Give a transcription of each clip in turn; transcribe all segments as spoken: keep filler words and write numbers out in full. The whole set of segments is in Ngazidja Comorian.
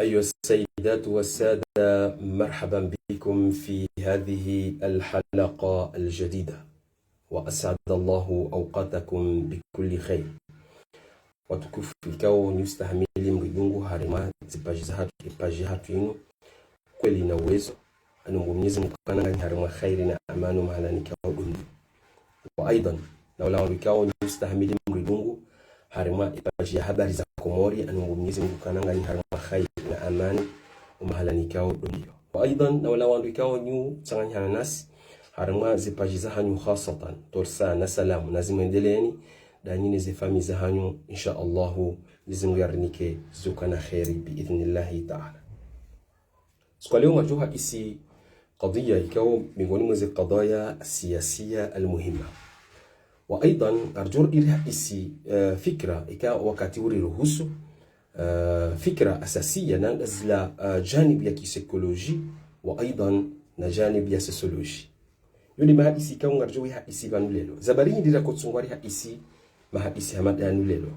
أيها السيدات والسادة، مرحبا بكم في هذه الحلقة الجديدة، وأسعد الله أوقاتكم بكل خير. Watukufu ikao nyi ustahamili mridungu harimwa zipaji zahatru, ipaji yahatru inu, Kweli na Uwezo, anumbu Mwenyezi Mungu ukana nganyi harimwa khairi na amani mahala nikao duniani. Wa aidan, na wala wandru ikao nyi ustahamili mridungu harimwa ipaji ya Habari za Komori, anumbu Mwenyezi Mungu ukana nganyi harimwa khairi na amani mahala nikao duniani. Wa aidan, na wala wandru ikao nyi utsanganyihana nasi harimwa zipaji zahanyu khasatan, Torsa na Salamu, na zimwendeleeni, ndanyi ne zefamiyi zahanyu, insha Allahu, Mwenyezi Mungu yarinike zokana khairi, bi idhnillahi taala. Siku ya leo ngaridjo haisi kadhiya ikao miongoni mwa ze kadhaya siyasiya almuhimma. Wa aidan, ngaridjo iri haisi, eh, fikra ikao wakati uriruhusu, eh, fikra asasiya na zila, eh, janibu ya kisaikolojia, wa aidan na janibu ya sosiolojia. Yo nde mahadisi ikao ngaridjo wi haisi pvanu leo. Za bari hindri rako tsungwa ri haisi mahadisi hama nda yanu leo.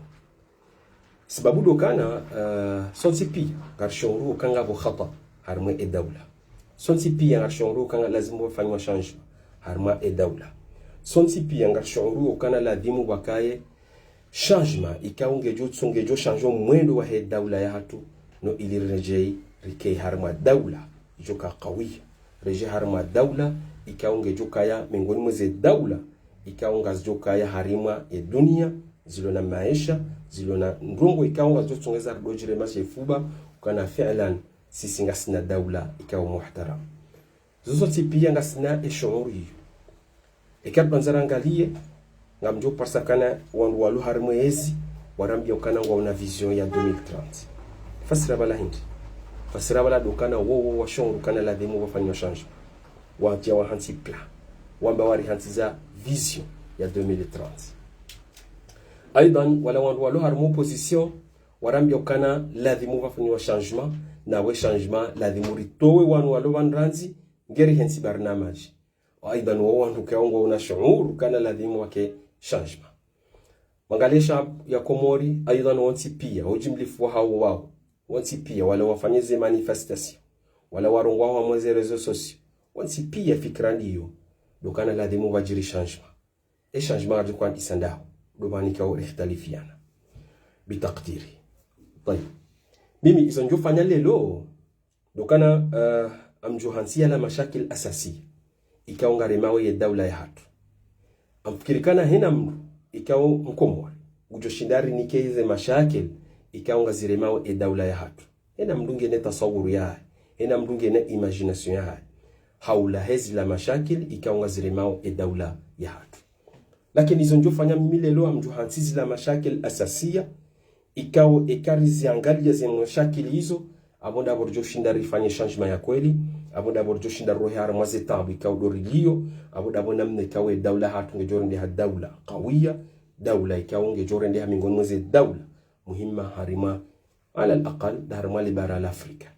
Sababu ndo ukana, eh, sontsi piya ngarishongoruo ukana ngapvo khata harimwa e daula. Sontsi piya ngarishongoruo ukana lazimu pvafanywa changement harimwa e daula. Sontsi piya ngarishongoruo ukana lazimu pvwakaye changement ikao ngedjo tsu-, ngedjo changé o mwendo wahe daula yahatru, no ili riredjeyi rike harimwa daula idjo ka kawiya. Redjeyi harimwa daula ikao ngedjo kaya miongoni mwa ze daula ikao ngazidjo kaya harimwa e dunia, zilo na maesha, zilo na ndrongoo ikao ngazidjo tsongeza ridjodjirema she fuba, ukana fi'lan sisi ngasina daula ikao muhtaram. Zo zontsi piya ngasina e shuuru iyo. Eka ripvandza rangaliye, ngamdjo parisa ukana wandru walo harimwa ezi, warambiya ukana ngwaona vision ya deux mille trente. Fasira pvala hindri. Fasira pvala ndo ukana wo, wo washongoruo ukana lazimu pvafanywa changement. Wadja wahantsi plan. Wamba warihantsiza vision ya deux mille trente. Aidan, wala wandru walo harimwa opposition, warambiya ukana lazimu pvafanywa changement, na we changement lazimu ritowe wanu walo pvanu randzi, ngeri hentsi barnamaji. Aidan wo wandru ikao ngwaona shuuru ukana lazimu pvwake changement. Mwangalie shaab ya Komori, aidan wontsi piya, ujimlifu wahawo wawo. Wontsi piya, wala wafanya ze manifestation, wala warongoa harimwa ze réseaux sociaux. Wontsi piya fikra ndiyo, ndo ukana lazimu pvwadjiri changement. E changement ngaridjo kwandisa ndaho, ndo pvanu ikao rikhtalifiana. Bitakdiri. Tayib. Mimi izo ndjofanya leo, ndo ukana, eh, ngamdjo hantsiya la mashakil asasiya ikao ngaremao ye daula yahatru. Ngamfikiri ukana hena mndru ikao Mkomori ngudjo shinda arinike ze mashakil ikao ngaziremao e daula yahatru. Hena mndru ngena tasawuru yahahe, hena mndru ngena imagination yahahe, haula hezi la mashakil ikao ngaziremao e daula yahatru. Lakini izo ndjofanya mimi leo ngamdjo hantsi zila mashakil asasiya, ikao eka riziangaliya ze mashakil izo, apvo ndapvo ridjo shinda rifanye changement ya kweli, apvo ndapvo ridjo shinda rirohe harimwa ze taabu ikao ndo rilio, apvo ndapvo namna ikao e daula yahatru ngedjo rendeha daula kawiya, daula ikao ngedjo rendeha miongoni mwa ze daula muhimma harimwa, ala al-aqal, nda harimwa le bara la Afrika.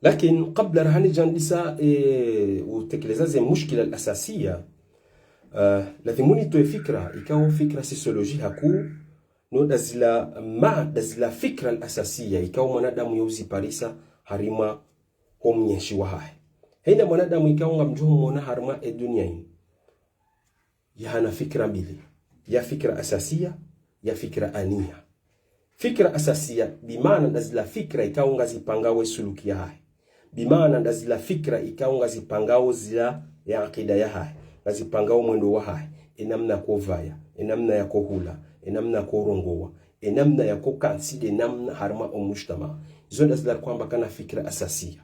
Lakini kabla rahanidjandisa, eh, utekeleza ze mushkila al-asasiya, eh, lazimu nitowe fikra, ikao fikra sosioloji hakuu, no nda zila ma, nda zila fikra al-asasiya, ikao mwanadamu yo uziparisa harimwa ho mnyenshi wahahe. Hena mwanadamu ikao ngamdjo mwona harimwa e dunia inu, yahana fikra mbili, ya fikra asasiya, ya fikra aniya. Fikra asasiya, bimaana nda zila fikra ikao ngazipangao e suluki yahahe. Bimaana nda zila fikra ikao ngazipangao zila ya akida yahahe, ngazipangao mwendo wahahe, e namna ya kovaya, e namna ya kohula, e namna ya korongoa, e namna ya kokantsi, e namna harimwa o mujtamaa. Izo nda zila kwamba ukana fikra asasiya.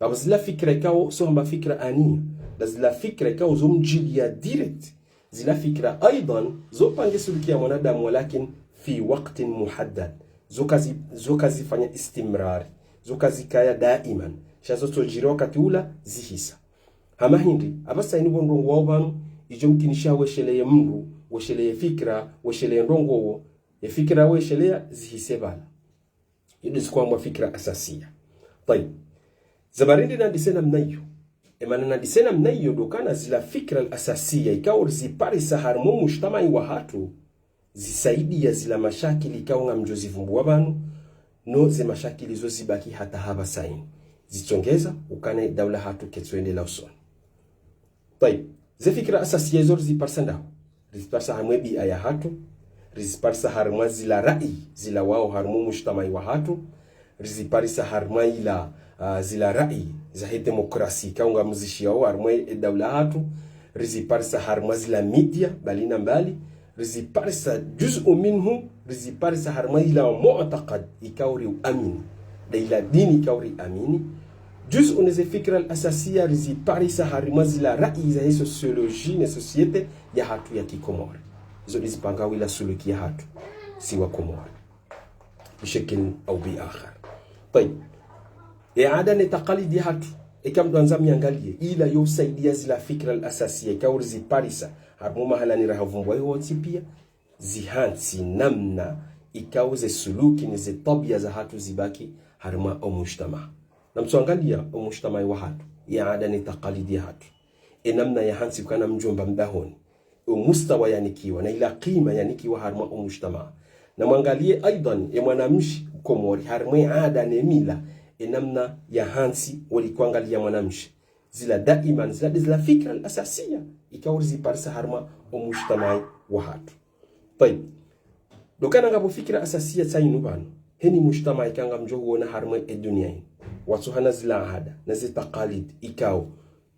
Ngapvo zila fikra ikao, so hamba fikra aniya, nda zila fikra ikao zo mdjiliya direct. Zila fikra aidan, zo panga e suluki ya mwanadamu, walakin fi waqtin muhaddad. Zo kazi, zo kazifanya istimrari. Zo kazikaya daiman. Sha zo tsodjiri wakati ula, zihisa. Hama hindri, apvasa inu pvo ndrongoo wao pvanu, idjo mkinisha wesheleye mndru, wesheleye fikra, wesheleye ndrongoo, e fikra wesheleya, zihise pvala. Iyo nde zikwambwa fikra asasiya. Tayib. Za bari ndi nandise namna iyo. E maana nandise namna iyo ndo ukana zila fikra al-asasiya, ikao riziparisa harimwa o mujtamaa wahatru, zisaidiya zila mashakili ikao ngamdjo zivumbua pvanu, no ze mashakili zo zibaki hata hapvasa inu. Zitsongeza ukana ye daula hatru ketsuendelea usoni. Tayib, ze fikira asasiya izo riziparisa ndahu? Riziparisa harimwa ye bia yahatru, riziparisa harimwa zila rai zilawao harimwa omujtamai wahatru, riziparisa harimwa ila, ah, zila rai zahe demokrasi ikao ngamzishiyao harimwa ye daula hatru, riziparisa harimwa zila media mbali na mbali, riziparisa juz'u minhu, riziparisa harimwa ila mu'taqad ikao riuamini, nda ila dini ikao riamini. Juz'u ne ze fikira al-asasiya riziparisa harimwa zila rai zahe sociologie ne société yahatru ya kikomori. Izo ndizipangao ila suluki yahatru si wakomori, bishekil au biakhar. Tayib. Ye ada ne takalidi yahatru, eka mdrwandza miyangaliye, ila yo usaidia zila fikira al-asasiya ikao riziparisa harimwa mahalani rahavumbwa yontsi pia, zihantsi namna ikao ze suluki ne ze twabia zahatru zibaki harimwa omujtamaa. Namtsuangaliya omujtamai wahatru, ye ada ne takalidi yahatru, ye namna yahantsi ukana mdjomba mdahoni, omustawa yanikiwa, na ila kima yanikiwa harimwa omujtamaa. Namwangaliye aidan ye mwanamshe mkomori harimwa ye ada ne mila, ye namna yahantsi wali kuangaliya mwanamshe. Zila daiman, zila nde zila fikira al-asasiya ikao riziparisa harimwa omujtamai wahatru. Tayib. Ndo ukana ngapvo fikira asasiya tsi inu pvanu, heni mujtamai ikao ngamdjo huona harimwa ye dunia inu, watsuhana zila ada na ze takalidi ikao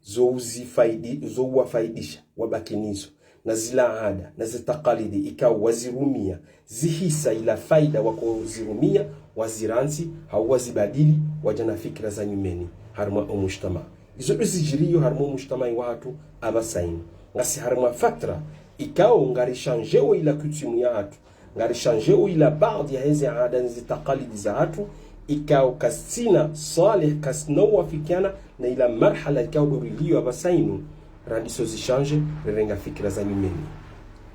zo uzifaidi-, zo uwafaidisha wabaki nizo, na zila ada na ze takalidi ikao wazirumia zihisa ila faida wakozirumia, wazirantsi, hau wazibadili, wadja na fikira za nyumeni harimwa omujtamaa. Izo ndo zidjiriyo harimwa omujtamai wahatru hapvasa inu. Ngasi harimwa fatra ikao ngarishandjeo ila coutume yahatru, ngarishandjeo ila baadhi yahe ze ada ne ze takalidi zahatru, ikao kazitsina swalih, kazitsina uwafikiana na ila marhala ikao ndo riliyo hapvasa inu. Randiso zishandje, rirenga fikira za nyumeni.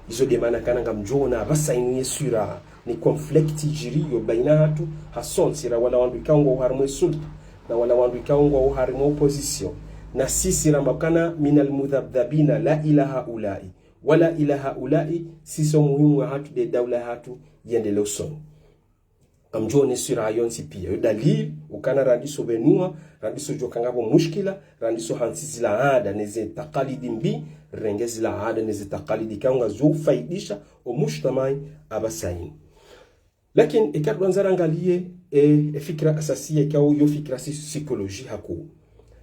Izo nde mana ukana ngamdjo ona hapvasa inu ye swira ne conflict idjiriyo baina hatru, hasontsi, ra wala wandru ikao ngwao harimwa ye sulta, na wala wandru ikao ngwao harimwa opposition, na sisi ramba ukana minal mudhabdhabina la ila haulai wala ila haulai, sisi omuhimu wahatru nde daula yahatru yendelee usoni. Ngamdjo ona ye swira yontsi pia. Yo dalili ukana randiso pvenuha, randiso djuwa ukana ngapvo mushkila, randiso hantsi zila ada ne ze takalidi mbi, rirenge zila ada ne ze takalidi ikao ngazo ufaidisha omujtamai hapvasa inu. Lakini eka ridjwandza rangaliye, e, e fikira asasiya ikao yo fikira si-, psychologie hakuu.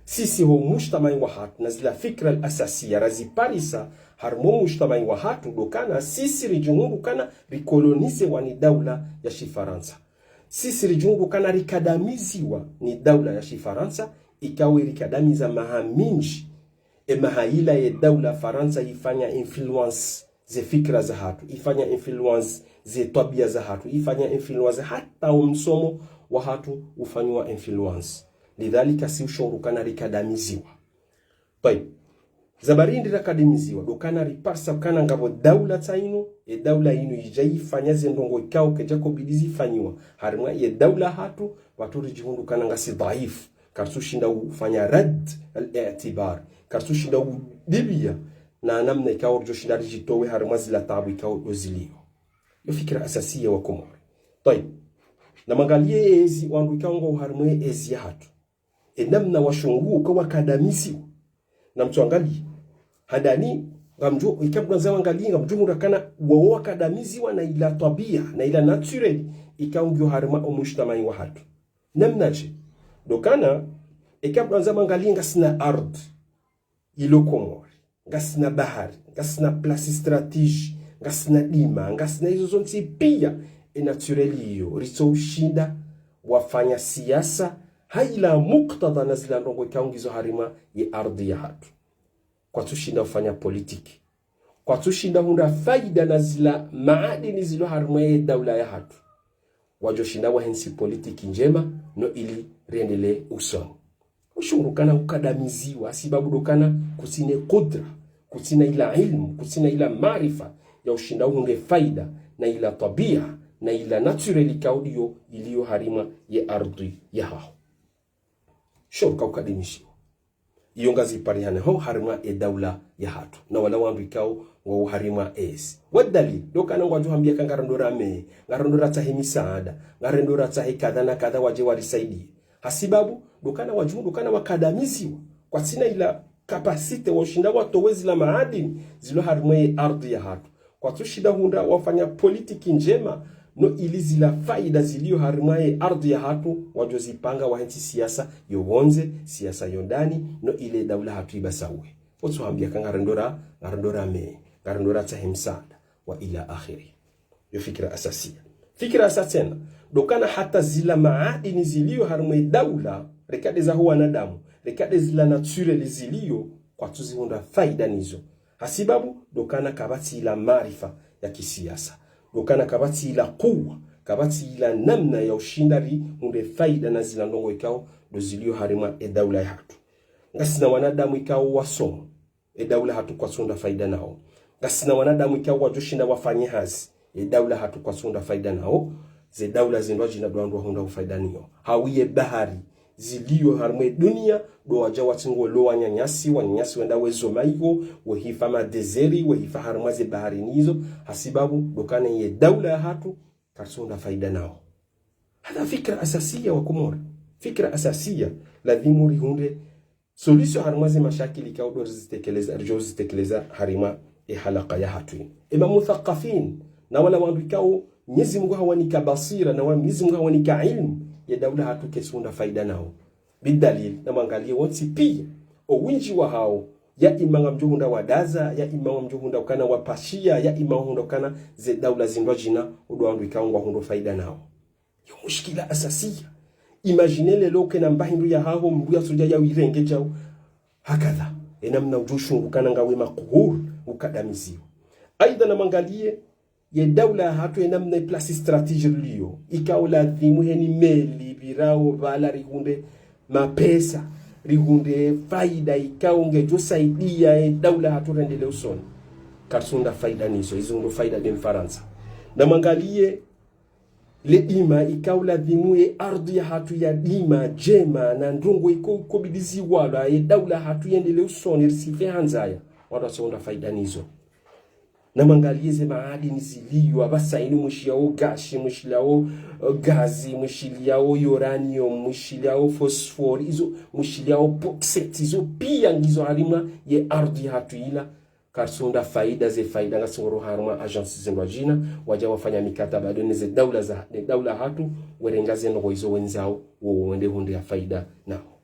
Sisi ho mujtamai wahatru na zila fikira al-asasiya raziparisa harimwa omujtamai wahatru, ndo ukana sisi ridjihundru ukana rikolonizewa ni daula ya shifarantsa. Sisi ridjihundru ukana rikadamiziwa ni daula ya shifarantsa, ikao irikadamiza maha mindji. Ye maha ila ye daula Farantsa ifanya influence ze fikira zahatru, ifanya influence ze twabia zahatru, ifanya influence hata omsomo wahatru ufanyiwa influence. Lidhalika si ushauri ukana rikadamiziwa. Tayib. Za bari ndi rakadamiziwa, ndo ukana riparisa ukana ngapvo daula tsi inu, ye daula inu idja ifanya ze ndrongoo ikao kaidjakobidi zifanyiwa harimwa ye daula yahatru, watru ridjihundru ukana ngasi dhaifu. Karitsushinda ufanya radd al-i'tibar. Karitsushinda udibia na namna ikao ridjoshinda ridjitowe harimwa zila taabu ikao ndo ziliyo. Yo fikira asasiya wakomori. Tayib. Namwangaliye ezi wandru ikao ngwao harimwa ye ezi yahatru, ye namna washunguka wakadamiziwa. Namtsuangaliye. Handani, ngamdjo, eka mdrwandza wangaliye, ngamdjo hundra ukana wao wakadamiziwa na ila twabia, na ila naturel ikao ngiyo harimwa omujtamai wahatru. Namnadje? Ndo ukana, eka mdrwandza mwangaliye ngasina ardhi ilo Komori, ngasina bahari, ngasina place stratégique, ngasina dima, ngasina izo zontsi pia, ye naturel iyo, ritso ushinda wafanya siasa ha ila muktadha na zila ndrongoo ikao ngizo harimwa ye ardhi yahatru. Kwatsushinda ufanya politiki. Kwatsushinda hundra faida na zila maadini zilo harimwa ye daula yahatru. Wadjoshinda wahentsi politiki ndjema, no ili riendelee usoni. Ushunguka ukana ukadamiziwa, hasibabu ndo ukana kutsina kudra, kutsina ila ilmu, kutsina ila maarifa ya ushinda uhundre faida na ila twabia, na ila naturel ikao ndiyo iliyo harimwa ye ardhi yahaho. Sho uka ukadamiziwa. Iyo ngaziparihane ho harimwa e daula yahatru. Na wala wandru ikao ngwao harimwa ezi. Wa dalili, ndo ukana ngwadjo hambia ka ngarendo rameye, ngarendo ratsahe misaada, ngarendo ratsahe kadha na kadha wadje warisaidie. Hasibabu, ndo ukana wadjuu, ndo ukana wakadamiziwa. Kwatsina ila capacité wa ushinda watowe zila maadini, zilo harimwa ye ardhi yahatru. Kwatsushinda hundra wafanya politiki ndjema, no ili zila faida zilio harimwa ye ardhi yahatru, wadjo zipanga wahentsi siasa yo wondze, siasa yo ndani, no ile daula yahatru ibasauhe. Otsuhambia ka ngarendo ra, ngarendo rameye, ngarendo ratsahe msaada, wa ila akhiri. Yo fikira asasiya. Fikira asasi tsena, ndo ukana hata zila maadini zilio harimwa ye daula, reka nde zaho wanadamu, reka nde zila naturel zilio, kwatsuzihundra faida nizo. Hasibabu, ndo ukana kapvatsi ila maarifa ya kisiasa. Ndo ukana kapvatsi ila kuwa, kapvatsi ila namna ya ushinda rihundre faida na zila ndrongoo ikao ndo zilio harimwa e daula yahatru. Ngasina wanadamu ikao wasomo, e daula yahatru kwatsunda faida nao. Ngasina wanadamu ikao wadjoshinda wafanye hazi, e daula yahatru kwatsunda faida nao. Ze daula zindrwadjina ndo wandru wahundra ufaida nao. Hau ye bahari, zilio harimwa e dunia, ndo wadja watsi ngwalo wananyasi, wananyasi wenda wezoma iho, wehifa madezeri, wehifa harimwa ze bahari nizo, hasibabu ndo ukana ye daula yahatru, karitsunda faida nao. Hadha fikira asasiya wa Komori. Fikira asasiya, lazimu rihundre solution harimwa ze mashakili ikao ndo rizitekeleza, ridjo zitekeleza harimwa e halaka yahatru inu. E mamuthakafin, na wala wandru ikao Mwenyezi Mungu hawanika basira, na wa Mwenyezi Mungu hawanika ilmu, ye daula yahatru kaitsunda faida nao. Bidalil, namwangalie wontsi pia, o windji wahao, ya ima ngamdjohundra wadaza, ya ima ngamdjohundra ukana wapashia, ya ima ngamhundra ukana ze daula zindrwadjina, ndo wandru ikao ngwahundro faida nao. Yo mushkila asasiya. Imagine leo ukena mba hindru yahaho, mndru yatsodja ya uirenge djau. Hakadha. E namna udjo ushungu ukana ngawe makuhur, ukadamiziwa. Aidha namwangalie, ye daula yahatru e namna e place stratégique liyo. Ikao lazimu heni meli, pvirao, pvala rihundre mapesa, rihundre faida, ikao ngedjo saidia e daula yahatru rendelee usoni. Karitsunda faida nizo, izo ndo faida nde Mfarantsa. Namwangalie, le dima ikao lazimu ye ardhi yahatru ya dima, ndjema, na ndrongoo ikao, ikao bidi ziwalwa, ye daula yahatru yendelee usoni, risife ha ndzaya. Wandru watsuhundra faida nizo. Namwangalie ze maadini zilio, apvasa inu mwishiliao gashi, mwishiliao, eh, gazi, mwishiliao uranium, mwishiliao phosphore, izo, mwishiliao bauxite, izo pia ngizo harimwa ye ardhi yahatru ila, karitsunda faida ze faida ngasi ngoro harumwa agence zindrwadjina, wadja wafanya mikataba ndo ne ze daula za, ne daula yahatru, werenga ze ndrongoo izo wendzao, wo wende hundre ya faida nao.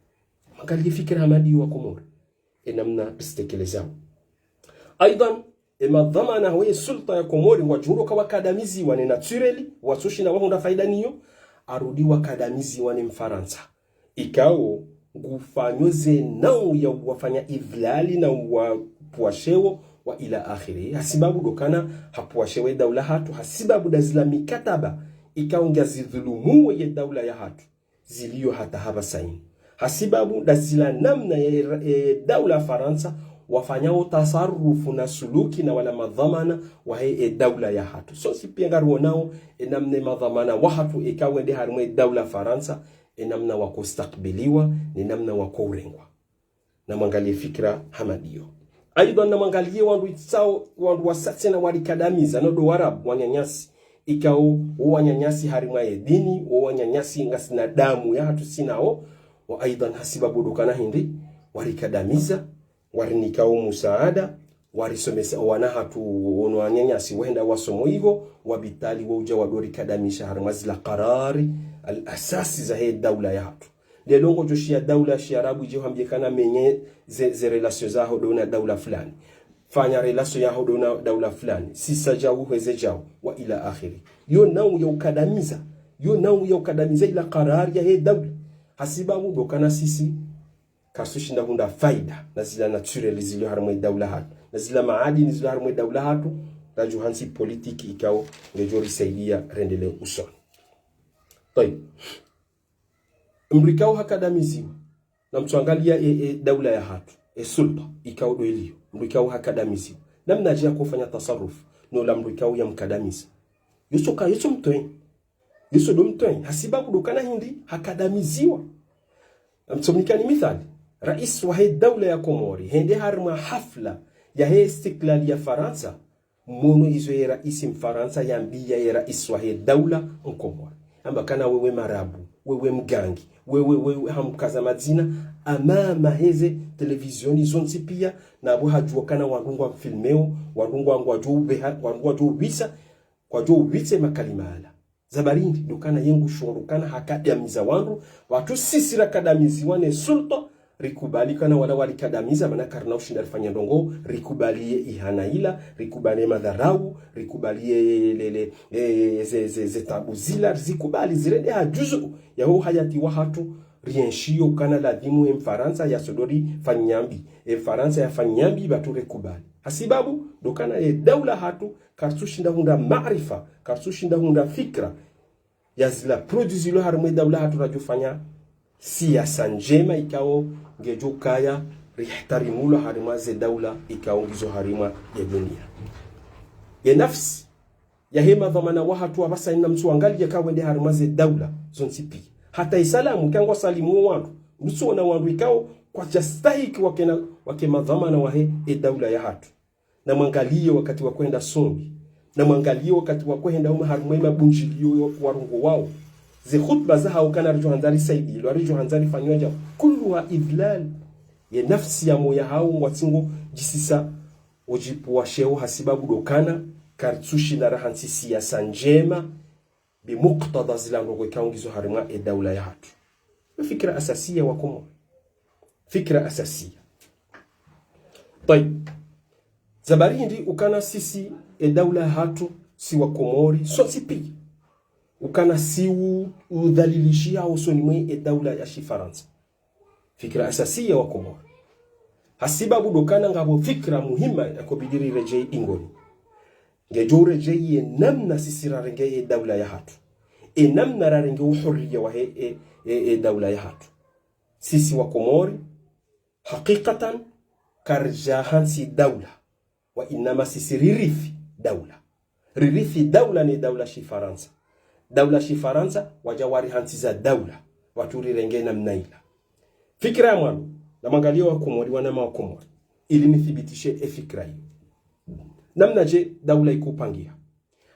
Mwangalie fikira hama ndiyo wa Komori. E namna risitekelezao. Aidhan, e madhwamana hau ye sulta ya Komori ngwadjuhundro ka wakadamiziwa ne naturel, watsushinda wahundra faida niyo, arudi wakadamiziwa ne Mfarantsa. Ikao ngufanyo ze nau ya uwafanya idhlali na uwapvua sheo wa ila akhiri. Hasibabu ndo ukana hapvua sheo ye daula yahatru, hasibabu nda zila mikataba, ikao ngazidhulumuo ye daula yahatru, zilio hata hapvasa inu. Hasibabu nda zila namna ye, ye daula Farantsa, wafanyao tasarufu na suluki na wala madhwamana wahe e daula yahatru. Sontsi pia ngarionao e namna e madhwamana wahatru ikao wende harimwa e daula Farantsa, e namna wako stakbiliwa, ne namna wako urengwa. Namwangalie fikira hama ndiyo. Aidha namwangalie wandru itsao, wandru wasaya tsena warikadamiza, no ndo Warabu wananyasi. Ikao, wo wananyasi harimwa ye dini, wo wananyasi ngasina damu yahatru sinao, wa aidha hasibabu ndo ukana hindri, warikadamiza, warinikao musaada, warisomesa wana hatru wono wananyasi wenda wasomo iho, wabitali wo udja wadorikadamisha harimwa zila karari al asasi zahe daula yahatru. Leo ngodjo shiya daula ya shiarabu idje hwambie kana menye ze, ze relation zaho ndo na daula fulani. Fanya relation yaho ndo na daula fulani. Sisa djau hweze djau. Wa ila akhiri. Yo nau ya ukadamiza. Yo nau ya ukadamiza ila karari yahe daula. Hasibabu ndo ukana sisi kartsushinda hundra faida na zila naturel zilio harimwa e daula hatru, na zila maadini zilio harimwa e daula hatru, radjo hantsi politiki ikao ngedjo risaidia rendelee usoni. Tayib. Mndru ikao hakadamiziwa, namtsuangalia e, e daula yahatru, e sulta ikao ndo ilio, mndru ikao hakadamiziwa, namnadje yakofanya tasarufu no ula mndru ikao yamkadamiza? Yo tsoka, yo tso mtwenyi. Yo tso ndo mtwenyi, hasibabu ndo ukana hindri hakadamiziwa. Namtsomnikani mithali. Rais wahe daula ya Komori, hende harimwa hafla yahe istiklali ya Farantsa, mwono izo ye rais Mfarantsa yambiya ye rais wahe daula Mkomori. Amba kana wewe marabu, wewe mgangi, wewe, wewe hamkaza madzina, amama heze televizioni zontsi piya, na pvo hadjuwa kana wandru ngwamfilmeo, wandru ngwa, ngwadjo ubeha, wandru ngwadjo ubisa, kwadjo ubise makalima yala. Za bari ndi, ndo kana ye ngusho, ndo kana hakadamiza wandru, watru sisi rakadamiziwa ne sulta, rikubali kana wala warikadamiza, mana karina ushinda rifanya ndrongo, rikubali ye ihana ila, rikubali ye madharau, rikubali ye, le, le, e, ze, ze, ze tabu zila, rizikubali, zirende ha juzu yaho uhayati wahatru, rienshiyo kana ladhimu e Mfarantsa yasodori fanyambi, e Mfarantsa yafanyambi, pvatsu rekubali. Hasibabu, ndo kana ye daula hatru, karitsushinda hundra maarifa, karitsushinda hundra fikra, ya zila produit zilo harimwa e daula hatru radjofanya siyasa ndjema ikao ngedjo kaya rihtarimulwa harimwa ze daula ikao ngizo harimwa ye dunia. Ye nafsi yahe madhwamana wahatru apvasa ina mtsuangaliya ka wende harimwa ze daula zontsi piya. Hata isalamu kangwa salimu wandru, mtsuona wandru ikao kwadjastahiki wakena, wake madhwamana wahe e daula yahatru. Namwangaliye wakati wakohenda sombi. Namwangaliye wakati wakohenda huma harimwa ye mabundjiliyo yo, warongowao. Ze khutba zahao kana ridjo handza risaidilwa, ridjo handza rifanywa dja. Kulluha idhlal. Ye nafsi ya moya hao ngwatsingo djisisa odjipvuwa sheo hasibabu ndo kana, karitsushinda rahantsi siyasa ndjema, bimuktadha zila ndrongo ikao ngizo harimwa e daula yahatru. Fikra asasiya wa Komori. Fikra asasiya. Tayib. Za bari ndi ukana sisi e daula yahatru, si wa Komori, sontsi piya. Ukana si u, udhalilishiha usoni mwe e daula ya Shifarantsa. Fikra asasiya wa Komori. Hasibabu ndo kana ngapvo fikra muhima yakobidi riredjeyi ingoni. Ngedjo uredjeyi ye namna sisi rarenge ye daula yahatru. E namna rarenge uhuriya wahe e, e, e daula yahatru. Sisi wa Komori, hakikatan, karidja hantsi daula. Wa inama sisi ririthi daula. Ririthi daula ne daula Shifarantsa. Daula Shifarantsa, wadja warihantsiza daula. Watsu rirenge namna ila. Fikra ya mwando, namwangaliye wa Komori, wanama wa Komori. Ili nithibitishe e fikra iyo. Namnadje daula ikopangiha.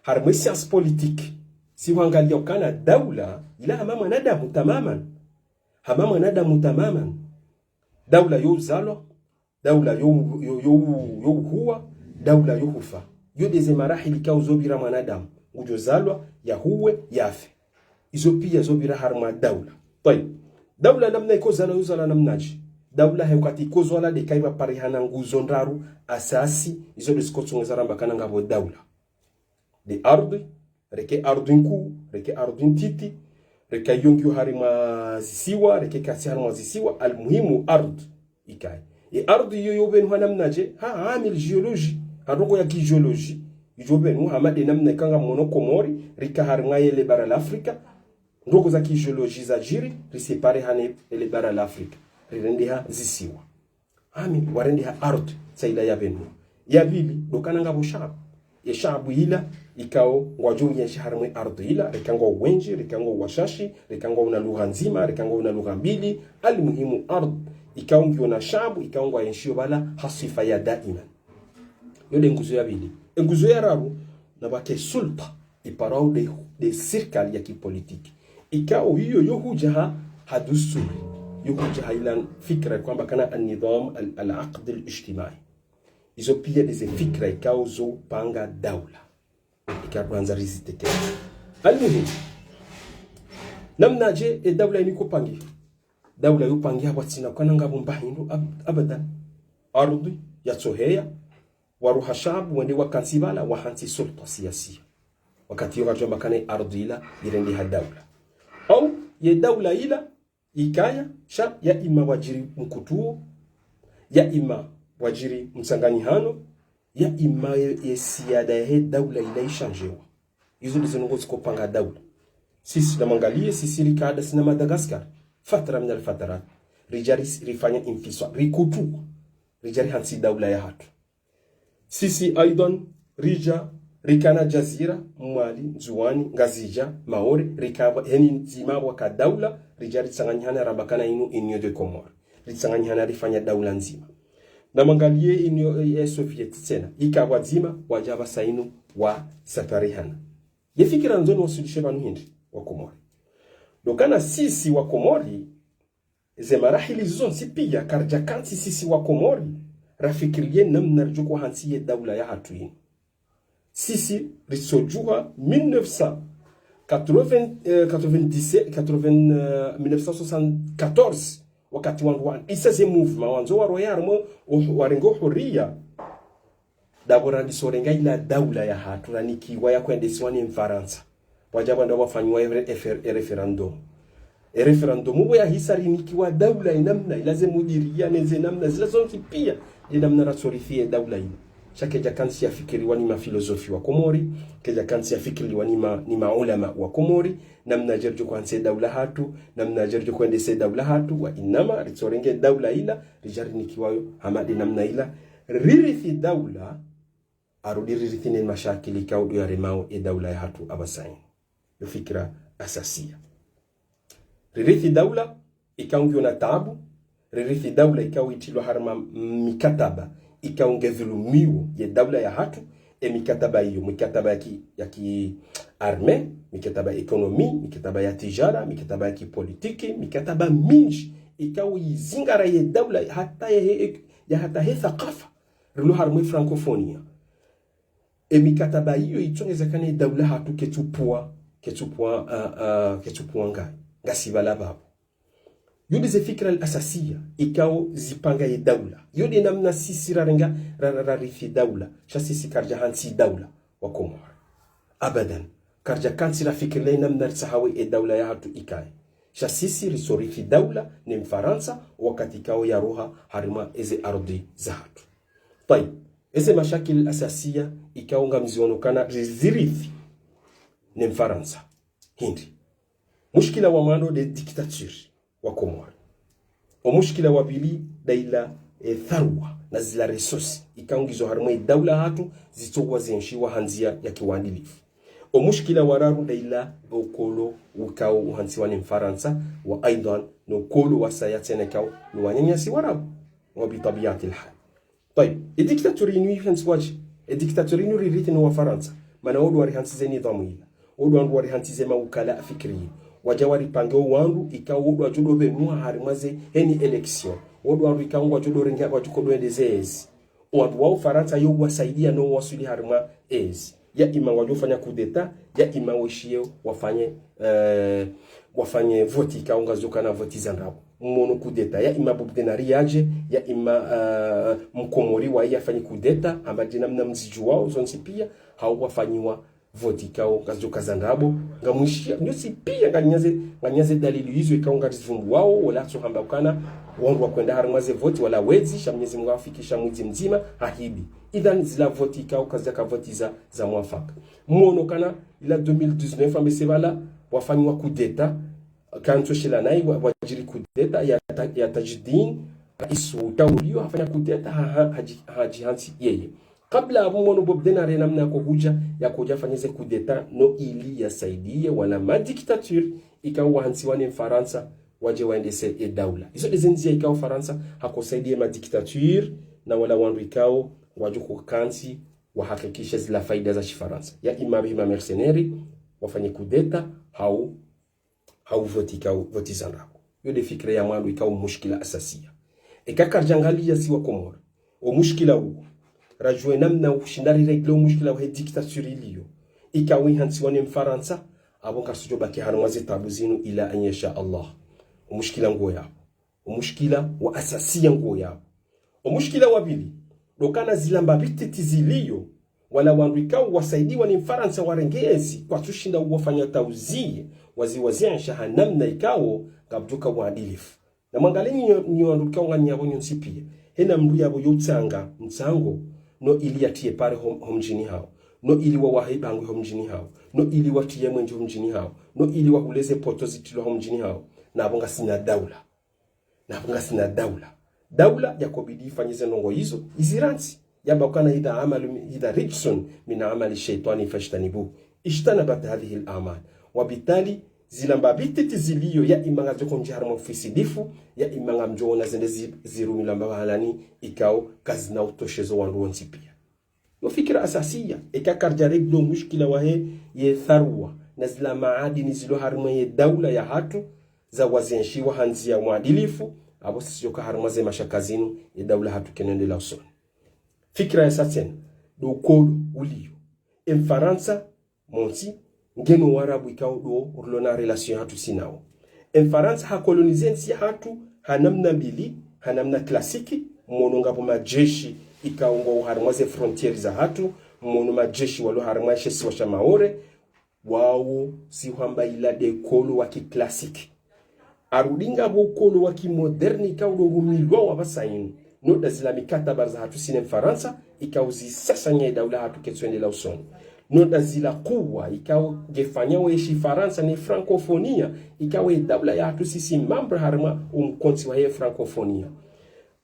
Harimwa e science politique, si wangaliya ukana daula, ila hama mwanadamu tamaman. Hama mwanadamu tamaman. Daula yo uzalwa, daula yo, yo, yo, yo uhuwa, daula yo hufa. Yo ndeze marahili ikao zo pvira mwanadamu. Ngudjo zalwa, yahuwe, yafe. Izo piya zo pvira harimwa daula. Tayib. Daula namna ikozalwa, yo uzalwa namnadje. Daula he wakati ikozalwa nde kaipva parihana nguzo ndraru asasi, izo nde zikotsongeza ramba kana ngapvo daula. Nde ardhwi, reke ardhwi nkuu, reke ardhwi ntiti, reke iyo ngiyo harimwa zisiwa, reke katsi harimwa zisiwa, almuhimu ardhwi ikaye. E ardhwi iyo yo pvenuha namnadje, ha, ha amil géologie, ha ndrongo ya ki géologie, idjo pvenuha hama nde namna ika ngamwono Komori, rika harimwa yele bara la Afrika, ndrongo za ki géologie zadjiri, risépare hane ele bara la Afrika, rirendeha zisiwa. Ami, warendeha ardhwi, sa ila ya pvenu. Ya pvili, ndo kana ngapvo shaabu. Ye shaabu ila, ikao, ngwadjo uyenshi harimwa e ardhwi ila, reka ngwao wendji, reka ngwao washashi, reka ngwao na lugha ndzima, reka ngwao na lugha mbili, almuhimu ardhwi, ikao ngiyo na shaabu, ikao ngwayenshio pvala, ha swifa ya daiman. Yo nde nguzo ya pvili. E nguzo ya raru, na pvwake sulta, iparwao nde, nde sirikali ya kipolitiki. Ikao iyo yo hudja ha, ha dusturi. Yo hudja ha ila fikra kwamba kana an-nidham al-, al-aqd al-ijtimai. Izo piya ndeze fikra ikao zo panga daula. Ikao randza rizitekeleze. Almuhimu. Namnadje e daula ini ikopangiha. Daula yo pangiha pvwatsina kana ngapvo mba hindru ab-, abadan. Ardhwi, yatsoheya, waruha shaabu, wende wakantsi pvala, wahantsi sulta siyasiya. Wakati yo wadjwamba kana e ardhwi ila, irendeha daula. Au, ye daula ila, ikaya, sha, ya ima wadjiri mkutuo, ya ima wadjiri mtsanganyihano, ya ima ye, ye siyada yahe daula ila ishandjewa. Izo ndizo ndrongo zikopanga daula. Sisi namwangaliye, sisi rika ndasi na Madagascar. Fatara min al-fatarat. Ridja ris-, rifanya infiswa. Rikutuwa. Ridja rihantsi daula yahatru. Sisi aidan, ridja, rikana Jazira, Mwali, Ndzuwani, Ngazidja, Maore, rikapva, heni ndzima pvwaka daula, ridja ritsanganyihana ramba kana inu Union des Comores. Ritsanganyihana rifanya daula ndzima. Na mwangalie inu, eh, Soviet tsena. Ika pvwadzima, wadja pvasa inu wasaparihana. Ye fikira ndzo niwaswilishe pvanu hindri, wa Komori. Ndo ukana sisi wa Komori, ze marahili zontsi pia, karidja kantsi sisi wa Komori, rafikiriye namna ridjo hantsi ye daula yahatru inu. Sisi, ritsodjuha mille neuf cent quatre-vingts, euh, quatre-vingt-dix-sept, quatre-vingts, euh, mille neuf cent soixante-quatorze, wakati wandru wa, isa ze mouvement, wandzo waroye harumwa, uh, warenge uhuriya. Ndapvo randisa urenga ila daula yahatru, ranikiwa ya hwendesiwa ni Mfarantsa. Pvwadja pvwa ndapvo wafanyiwa e re-, e fer-, e référendum. E référendum, pvo yahisa rinikiwa daula inamna, ila ze mudiriya, ne ze namna, zila zontsi pia, inamna ratsorithi ye daula inu. Sha kedja kantsi yafikiriwa ni mafilozofi wa Komori, kedja kantsi yafikiriwa ni ma-, ni maulama wa Komori, namna dje ridjo hantsi daula yahatru, namna dje ridjo hwendese daula yahatru, wa inama, ritsorenge daula ila, ridja rinikiwa yo, hama nde namna ila, ririthi daula, arudi ririthi ne mashakili ikao ndo yaremao e daula yahatru apvasa inu. Yo fikira asasiya. Ririthi daula ikao ngiyo na taabu, ririthi daula ikao itrilwa harumwa mikataba ikao nge dhulumiwo ye daula yahatru, e mikataba iyo, mikataba ya ki, ya ki armée, mikataba ya économie, mikataba ya tijara, mikataba ya kipolitiki, mikataba mindji ikao izingara ye daula hata ye, ya hata he thakafa. Rilo harumwa e francophonie. E mikataba iyo itsongeza ukana e daula yahatru ketsupvwa, ketsupvwa, ah, ah, ketsupvwa nga, ngasi pvala pvapvo. Yo nde ze fikira al-asasiya, ikao zipanga ye daula. Yo nde namna sisi rarenga, ra-, ra-, rarithi daula. Sha sisi karidja hantsi daula, wa Komori. Abadan. Karidja kantsi rafikiriya namna ritsahawo e daula yahatru ikaye. Sha sisi ritsorithi daula, ne Mfarantsa, wakati ikao yaroha harumwa eze ardhi zahatru. Tayib, eze mashakil asasiya ikao ngamziono ukana rizirithi ne Mfarantsa. Hindri. Mushkila wa mwando nde dictature wa Komori. O mushkila wa pvili nda ila, e, tharwa na zila ressources ikao ngizo harumwa e daula yahatru zitsowa zenshiwa ha ndzia ya kiuadilifu. O mushkila wa raru nda ila okolo ukao uhantsiwa ne Mfarantsa wa aidhan no kolo wasaya tsena ikao ni wananyasi wa raru wa bitabiati lhal. Tayib, e dictature inu ihantsiwaje? E dictature inu ririthi no Wafarantsa. Mana wo ndo warihantsi ze nidhamu ila. Wo ndo wandru warihantsi ze maukala fikiri. Wadja waripange o wandru ikao wo ndo wadjo ndo pvenuha harumwa ze heni élection. Wo ndo wandru ikao ngwadjo ndo renga, wadjo ko ndo ende ze ezi. O wandru wa Ufarantsa yo wasaidia no waswili harumwa ezi. Ya ima ngwadjo fanya coup d'État, ya ima weshiye wafanye, eh, wafanye voti ikao ngazo kana voti za ndrabo. Mwono coup d'État, ya ima Bob Denard yadje, ya ima, eh, Mkomori waye yafanye coup d'État, amba dje namna mzidjuwao zontsi pia, hau wafanyiwa voti ikao ngazo ka za ndrabo, ngamwishiya, nyontsi pia nganyaze, nganyaze dalili izo ikao ngarizivumbuwao, wala tso hamba ukana, wandru wakwenda harumwa ze voti, wala wezi, sha Mwenyezi Mungu hafikisha mwezi mdzima, hahidi. Idhan zila voti ikao kazaka voti za, za mwafaka. Mwono kana ila deux mille dix-neuf ambese pvala wafanyiwa coup d'État, kantso shila nayi wa, wadjiri coup d'État ya, Ta-, ya Tajuddin, rais wa utawuliyo hafanya coup d'État, ha, ha, hadji-, hadjihantsi yeye. Kabla apvo mwono Bob Denard namna yako hudja, yako hudja fanyeze coup d'État, no ili yasaidie wala ma dictature, ikao wahantsiwa ne Mfarantsa, wadje waendese e daula. Izo nde ze ndzia ikao Farantsa, hako saidia ma dictature, na wala wandru ikao, wadjo ko kantsi, wahakikishe zila faida za Shifarantsa. Ya ima pvehima mercenaires, wafanye coup d'État, hau, hau voti ikao, voti za ndrabo. Yo nde fikira ya mwando ikao mushkila asasiya. Eka karidja angalia si Wakomori. O mushkila uwo. Radjuwe namna ushinda rirégler o mushkila wa he dictature iliyo. Ikao ihantsiwa ne Mfarantsa, apvo ngaritsudjo baki harumwa ze tabu zinu ila an yasha Allah. O mushkila nguwo yapvo. O mushkila wa asasiya nguwo yapvo. O mushkila wa pvili, ndo ukana zila mbapvi ntiti ziliyo, wala wandru ikao wasaidiwa ni Mfarantsa warenge ezi, kwatsushinda uwafanya tauziye, wazi-, waziensha ha namna ikao, ngapvudjoka uadilifu. Na mwangalie nyi, nyi wandru ikao nganyi yapvo nyontsi pia. Hena mndru yapvo yo utsanga, mtsango, no ili yatiye pare ho, ho mdjini hawo. No ili wawahe bangwe ho mdjini hawo. No ili watiye mwenje ho mdjini hawo. No ili wahule ze poto zitrilwa ho mdjini hawo. Na apvo ngasina daula. Na apvo ngasina daula. Daula yakobidi ifanye ze ndrongo izo, izirantsi. Yamba ukana idha amalu, idha rijsun min amali shaitani fajtanibuh. Ijtanabat hadhihi al-a'mal. Wabitali, Zila mbapvi ntiti zilio, ya ima ngazidjo kondji harimwa ufisidifu, ya ima ngamdjo ona zende zi-, zirumilwa mbapvi halani, ikao kazina utoshezo wandru wontsi pia. Yo fikira asasiya, eka karidja régler o mushkila wahe ye tharwa, na zila maadini zilo harimwa ye daula yahatru, za wazenshiwa ha ndziya ya mwadilifu, apvo sisi djoka harimwa ze mashaka zinu, ye daula yahatru kayino endelea usoni. Fikira yasa tsena, ndo ukolo ulio. E Mfarantsa, montsi, ngena Warabu ikao ndo rilo na relation yahatru sinawo. E Mfarantsa ha coloniser ntsi yahatru, ha namna mbili, ha namna classique, mwono ngapvo majeshi ikao ngwao harimwa ze frontières zahatru, mwono majeshi walo harimwa she isiwa sha Maore, wawo si hwamba ila nde kolo wa ki classique. Arudi ngapvo ukolo wa ki moderne ikao ndo rumilwao apvasa inu. No nda zila mikataba zahatru sisi ne Mfarantsa, ikao zisasanya ye daula yahatru ketsu endelea usoni. No nda zila kuwa, ikao ngefanyao ye shifarantsa ne francophonie, ikao ye daula yahatru sisi membre harimwa o mkontsi wahe francophonie.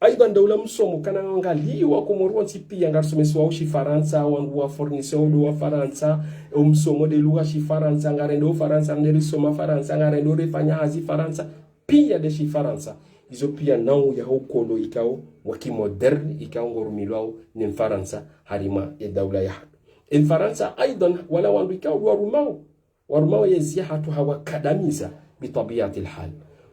Aidha, nda ula msomo, kana ngaliwa Komori wontsi pia ngarisomeswao shifarantsa, wandru wa fournisseur ndo Wafarantsa, o msomo nde lugha shifarantsa, ngarendo Farantsa, nde risoma Farantsa, ngarendo rifanya hazi Farantsa, pia nde shifarantsa. Izo pia nau yaho ukolo ikao wa ki moderne, ikao ngorumilwao ne Mfarantsa harimwa ye daula yahatru. E Mfarantsa, aidha, wala wandru ikao ndo warumao. Warumao ye ntsi yahatru hawakadamiza, bitabiati lhal.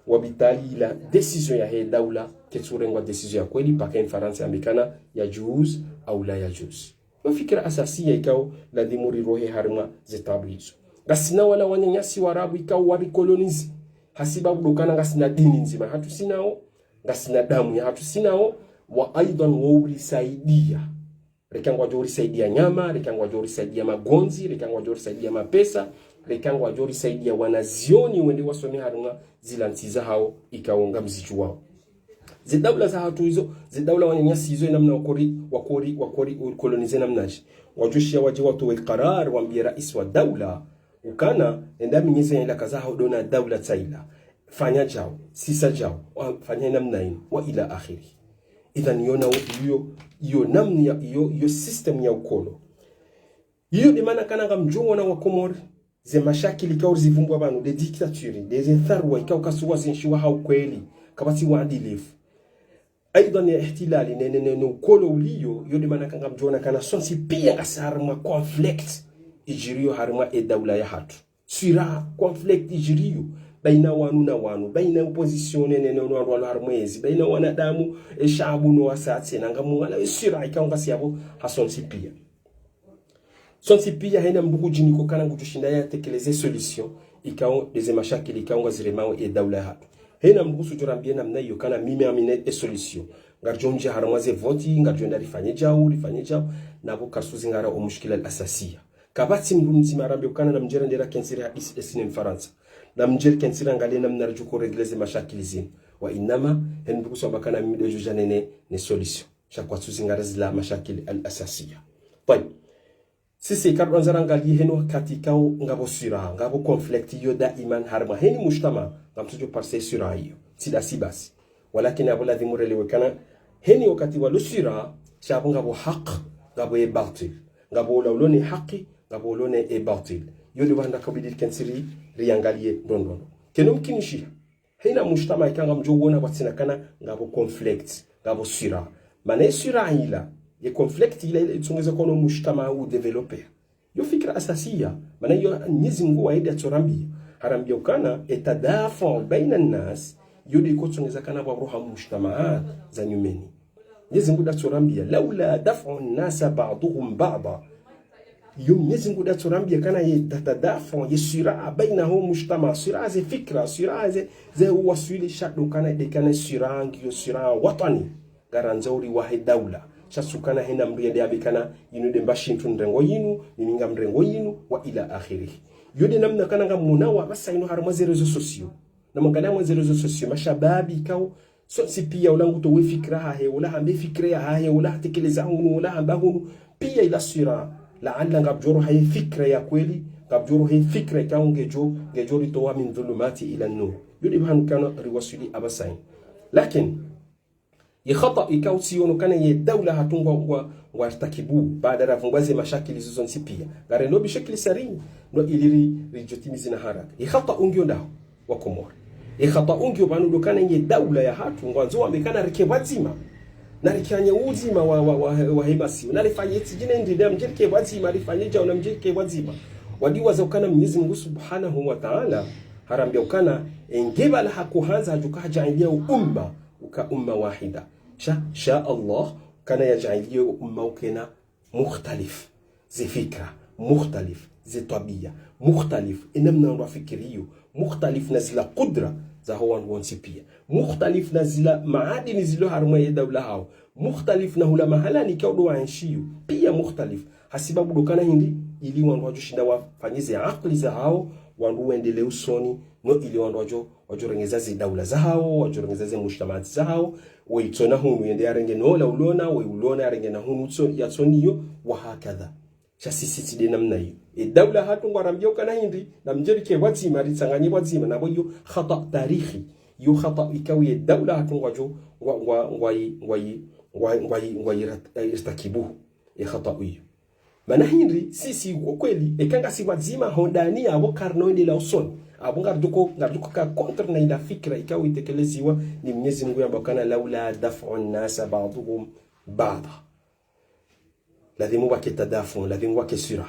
Wabitali ila décision yahe daula, ketsu rengwa décision ya kweli, mpaka e Mfarantsa yambe kana yajuz au la yajuz. Yo fikira asasiya ikao ladhimu rirohe harimwa ze tabu izo. Ngasina wala wananyasi Warabu ikao wari coloniser. Hasibabu ndo kana ngasina dini ndzima yahatru sinawo, ngasina damu yahatru sinawo, wa aidha wo urisaidia. Reka ngwadjo risaidia nyama, reka ngwadjo risaidia magondzi, reka ngwadjo risaidia mapesa, reka ngwadjo risaidia wanazioni wende wasome harimwa zila ntsi zahao ikao ngamzidjuwao. Ze daula zahatru izo, ze daula wananyasi izo, namna wakori, wakori, wakori coloniser namnaje. Wadjoshiya wadje watowe karar, wambie rais wa daula, ukana, enda minyeze ilaka zahao ndo na daula tsaila. Fanya djao, sisa djao, wa-, fanya namna inu, wa ila akhiri. Idhan, iyo nao, iyo, iyo namna ya, iyo, iyo système ya ukolo. Iyo nde mana kana ngamdjo ona Wakomori, ze mashakili ikao rizivumbua pvanu, nde dictature, nde ze tharwa ikao kazitsu wazenshiwa ha ukweli, kapvatsi uadilifu. Aidha ne ihtilali, ne, ne, ne, ne ukolo ulio, iyo nde mana kana ngamdjo ona kana sontsi pia ngasi harimwa conflict idjiriyo harimwa e daula yahatru. Swiraa, conflict idjiriyo baina wanu na wanu, baina opposition ne, ne, ne, wanu walo harimwa ezi, baina wanadamu, e shaabu no wasaya tsena, ngamwona e swiraa ikao ngasi yapvo ha sontsi pia. Sontsi pia hena mndru kudjini ko kana ngudjoshinda yatekeleze solution, ikao nde ze mashakili ikao ngaziremao e daula yahatru. Hena mndru kutsudjo rambia namna iyo kana mimi ngamina e solution. Ngaridjo ndjia harimwa ze voti, ngaridjo enda rifanye djao, rifanye djao, napvo karitsuzingara o mushkila al asasiya. Kapvatsi mndru mdzima arambe ukana namdje rende rakentsi rihadisi esi ne Mfarantsa. Namdje rikentsi rangalie namna ridjo ko régler ze mashakili zinu. Wa inama, hena mndru kutsamba kana mimi ndo djo dja nene, ne solution. Sha kwatsuzingara zila mashakili al asasiya. Tayib. Sisi karidjwandza rangalie heno wakati ikao ngapvo swiraa, ngapvo conflict iyo daiman harimwa heni mujtamaa, ngamtsudjo parisa swiraa iyo. Tsi ndasi basi. Walakini apvo ladhimu relewe kana heni wakati walo swiraa, sha apvo ngapvo haq, ngapvo e batil. Ngapvo ola ulo ne haki, ngapvo ulo ne e batil. Iyo nde pvahanu kabidi rikentsi ri, riangalie ndrondrondro. Kayino mkinishiha. Hena mujtamaa ikao ngamdjo wona pvatsina kana ngapvo conflict, ngapvo swiraa. Mana e swiraa ila, ye conflict ila, ila itsongeza kono mujtamaa u développer. Yo fikira asasiya, mana iyo Mnyezi Mngu waye nde atsorambia. Harambia ukana, e tadafu baina nnas, iyo nde ikotsongeza kana pvwaroha mujtamaa za nyumeni. Mnyezi Mngu nde atsorambia, لولا دفع الناس بعضهم بعضا. Iyo Mnyezi Mngu nde atsorambia kana ye ta-, tadafu, ye swiraa baina ho mujtamaa, swiraa ze fikira, swiraa ze, ze uwaswili sha ndo kana nde kana swiraa ngiyo swiraa watwani. Ngarandzo uri wahe daula. Sha tsi ukana hena mndru yende yambe kana inu nde mba shintru nrengo yinu, mimi ngamrengo yinu, wa ila akhirih. Iyo nde namna kana ngamwonao apvasa inu harimwa ze réseaux sociaux. Namwangalia harimwa ze réseaux sociaux, mashababi ikao, sontsi pia ula ngutowe fikira yahahe, ula hambe fikira yahahe, ula hatekeleza hunu, ula hamba hunu, pia ila swiraa, laala ngapvodjoroha ye fikira ya kweli, ngapvodjoroha ye fikira ikao ngedjo, ngedjo ritowa من الظلمات إلى النور. Iyo nde pvahanu kana riwaswili apvasa inu. Lakini, Ye khata ikao tsiyono ukana ye daula hatru ngwa, ngwa, ngwa ritakibu, baada ravumbua ze mashakili zizo zontsi pia. Ngarendo bishakili sarini, no ili ri, ridjotimizi na haraka. Ye khata ungiyo ndaho, wa Komori. Ye khata ungiyo pvanu ndo ukana ye daula yahatru, ngwandzo wambe ukana rike pvwadzima. Na rike anye udzima wa, wa, wa, wa hemasiwa. Na rifanye tsi djine ndri nda mdje rike pvwadzima, rifanye djau na mdje rike pvwadzima. Wadiwaza ukana Mwenyezi Mungu Subhanahu wa Ta'ala, harambia ukana, enge pvala hakuhandza hadjuka hadjaanlia umma, uka umma wahida. Sha, sha Allah, ukana yadjaanlie umma ukena mukhtalif ze fikra, mukhtalif ze twabia, mukhtalif enamna wandru wafikiriyo, mukhtalif na zila kudra zaho wandru wontsi pia, mukhtalif na zila maadini zilo harumwa ye daula hawo, mukhtalif na hula mahalani ikao ndo waenshiyo, pia mukhtalif. Hasibabu ndo ukana hindri, ili wandru wadjoshinda wafanye ze akili zahawo, wandru wendelee usoni, no ili wandru wadjo, wadjorengeza ze daula zahawo, wadjorengeza ze mujtamaati zahawo, we itsona hunu yende yarenge nola ulona, we ulona yarenge na hunu tso, yatsoniyo, wa hakadha. Sha sisi tsi nde namna iyo. Ye daula hatru ngwarambia ukana hindri, na mdje rike pvwadzima, ritsanganye pvwadzima, na pvo iyo khata tarikhi, iyo khata ikao ye daula hatru ngwadjo, ngwa, ngwa, ngwa, ngwa, ngwa, ngwa, ngwa, ngwa, eh, irtakibu, ye khata iyo. Mana hindri, sisi kwa kweli, eka ngasi pvwadzima ho ndani apvo karina wendelea usoni. Apvo ngaridjo, ngaridjo ka contre na ila fikra ikao itekeleziwa ni Mwenyezi Mungu yamba ukana, لولا دفع الناس بعضهم ببعض. Lazimu pvwake tadafu, lazimu pvwake sira.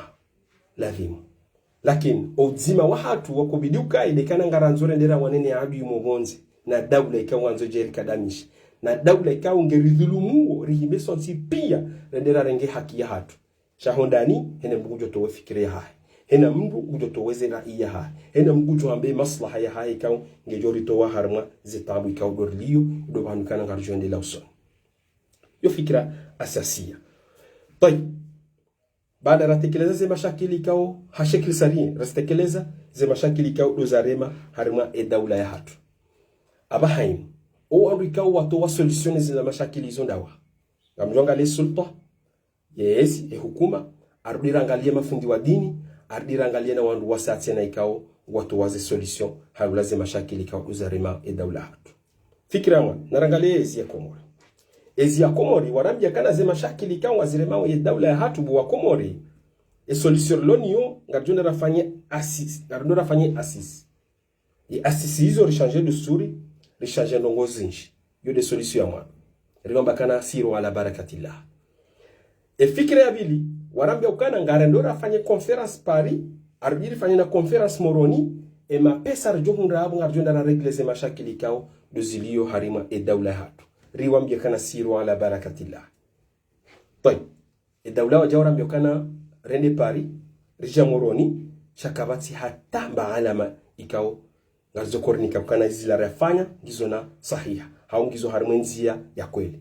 Lazimu. Lakini, udzima wahatru wakubidi ukaye nde ukana ngarandzo rende rawane ne adui mo pvondze, na daula ikao wandzo dje rikadamishe, na daula ikao ngeridhulumuo, rihime sontsi pia, rende rarenge haki yahatru. Sha ho ndani, hena mndru ngudjo towa fikira yahahe. Hena mndru ngudjo towa ze rai yahahe. Hena mndru ngudjo ambe maslaha yahahe ikao ngedjo ritowa harumwa ze taabu ikao ndo riliyo, ndo pvanu ukana ngaridjo endelea usoni. Yo fikira asasiya. Tayib. Baada ratekeleza ze mashakili ikao, ha shakili sarini, ratekeleza ze mashakili ikao ndo zarema harumwa ye daula yahatru. Apvaha inu, o wandru ikao watowa solution zila mashakili izo ndawaha? Ngamdjo angalia ye sultwa, ye ezi, ye hukuma, arudi rangalie mafundi wa dini, arudi rangalie na wandru wasaya tsena ikao watowa ze solution, harumwa ze mashakili ikao ndo zarema ye daula yahatru. Fikira mwa, narangalie ye ezi ya Komori. Ezi ya Komori, warambia ukana ze mashakili ikao ngaziremao ye daula yahatru bo wa Komori, ye solution rilo nayo, ngaridjo rafanye assises, ngaridjo rafanye assises. Ye assises izo rishanje dusturi, rishanje ndrongoo zinji. Yo nde solution ya mwa. Riwamba ukana سيروا على بركة الله. Ye fikira ya pvili, warambia ukana ngarendo rafanye conférence Paris, arudi rifanye na conférence Moroni, ye mapesa ridjo hundra apvo ngaridjo enda rarégler ze mashakili ikao ndo ziliyo harumwa ye daula yahatru. Riwambia ukana سيروا على بركة الله. Tayib. Ye daula wadja warambia ukana rende Paris, ridja Moroni, sha kapvatsi hata mba alama ikao ngaridjo korinika ukana zila rafanya, ngizo na sahiha, hau ngizo harumwa ye ndzia ya kweli.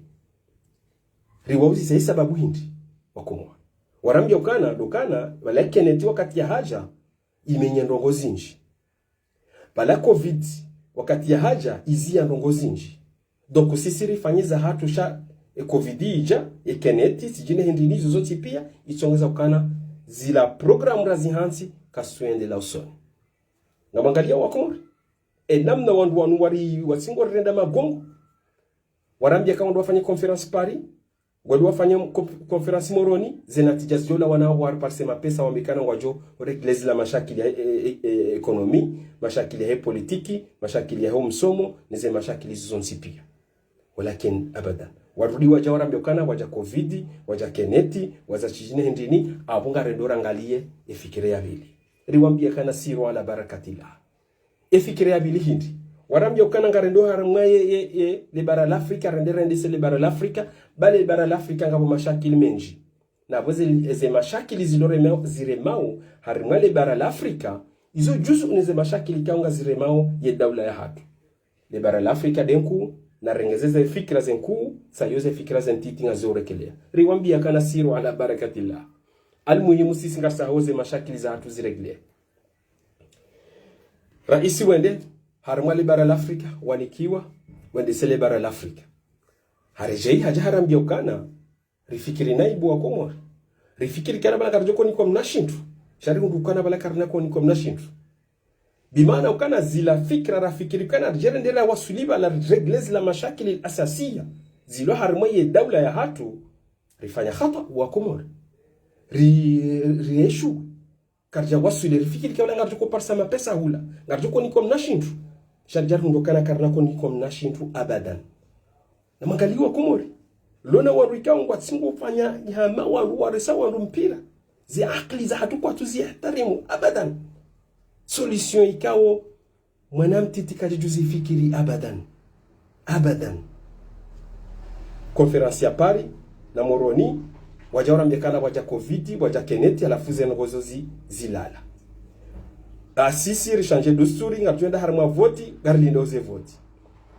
Riwauzisa ye sababu hindri, wa Komori? Warambia ukana, ndo ukana, pvala Kenneth wakati yahadja, imenye ndrongoo zinji. Pvala covid, wakati yahadja, iziya ndrongoo zinji. Donc, sisi rifanye zahatru sha, ye covid idja, ye Kenneth, tsi djine hindri nizo zontsi pia, itsongeza ukana zila programme razihantsi, kazitsu endelea usoni. Ngamwangalia wa Komori. Ye namna wandru wanu wari, watsi ngwarirenda magongo. Warambia ukana wandru wafanye conférence Paris, ngwandru wafanye com-, conférence Moroni, ze natija zidjo lawana wariparse mapesa wambe ukana ngwadjo régler zila mashakili ya, e, e, e, économie, mashakili ya politiki, mashakili ya msomo, ne ze mashakili zizo zontsi pia. Walakin abadan. Warudi wadja warambia ukana, wadja covid, wadja Kenneth, wadja tsi djine hindri ni, apvo ngarendo rangalie ye fikira ya pvili. Riwambia ukana سيروا على بركة الله. Ye fikira ya pvili hindri? Warambia ukana ngarendo harumwa ye, ye, ye, le bara la Afrika, rende rendese le bara la Afrika, bale le bara la Afrika ngapvo mashakili menji. Na pvo ze, ze mashakili zilo remao, ziremao, harumwa le bara la Afrika, izo juzu ne ze mashakili ikao ngaziremao ye daula yahatru. Le bara la Afrika nde nkuu, narengeze ze fikira ze nkuu, sa yo ze fikira ze ntiti ngazo rekelea. Riwambia ukana سيروا على بركة الله. Almuhimu sisi ngarsaho ze mashakili zahatru zirégler. Raisi wende, harumwa le bara la Afrika, wanikiwa, wendese le bara la Afrika. Haredjei hadja harambia ukana, rifikiri nayi bo wa Komori. Rifikiri ukana pvala karidjo konikwa mna shintru. Sha rihundru ukana pvala karina konikwa mna shintru. Bimaana ukana zila fikira rafikiri ukana ridjo rende rawaswili pvala régler zila mashakili asasiya. zilo harimwa ye daula yahatru, rifanya khata wa Komori. Ri, rieshu. Karidja waswili rifikiri kaula ngaridjo ko parisa mapesa hula. Ngaridjo ko nikwa mna shintru. Sha ridja rihundru ukana karina ko nikwa mna shintru abadan. Na mwangalie wa Komori. Leo na wandru ikao ngwatsingo fanya ihama wandru warisa wandru mpira. Ze akili zahatru kwatsu zi ihtarimu abadan. Solution ikao mwana mtiti kadjadjuzi fikiri abadan. Abadan. Conférence ya Paris na Moroni, wadja warambia ukana wadja covid, wadja keneti, halafu ze ndrongoo zo zi, zilala. Asisi, rishanje dusturi, ngaridjo enda harimwa voti, ngarilindao ze voti.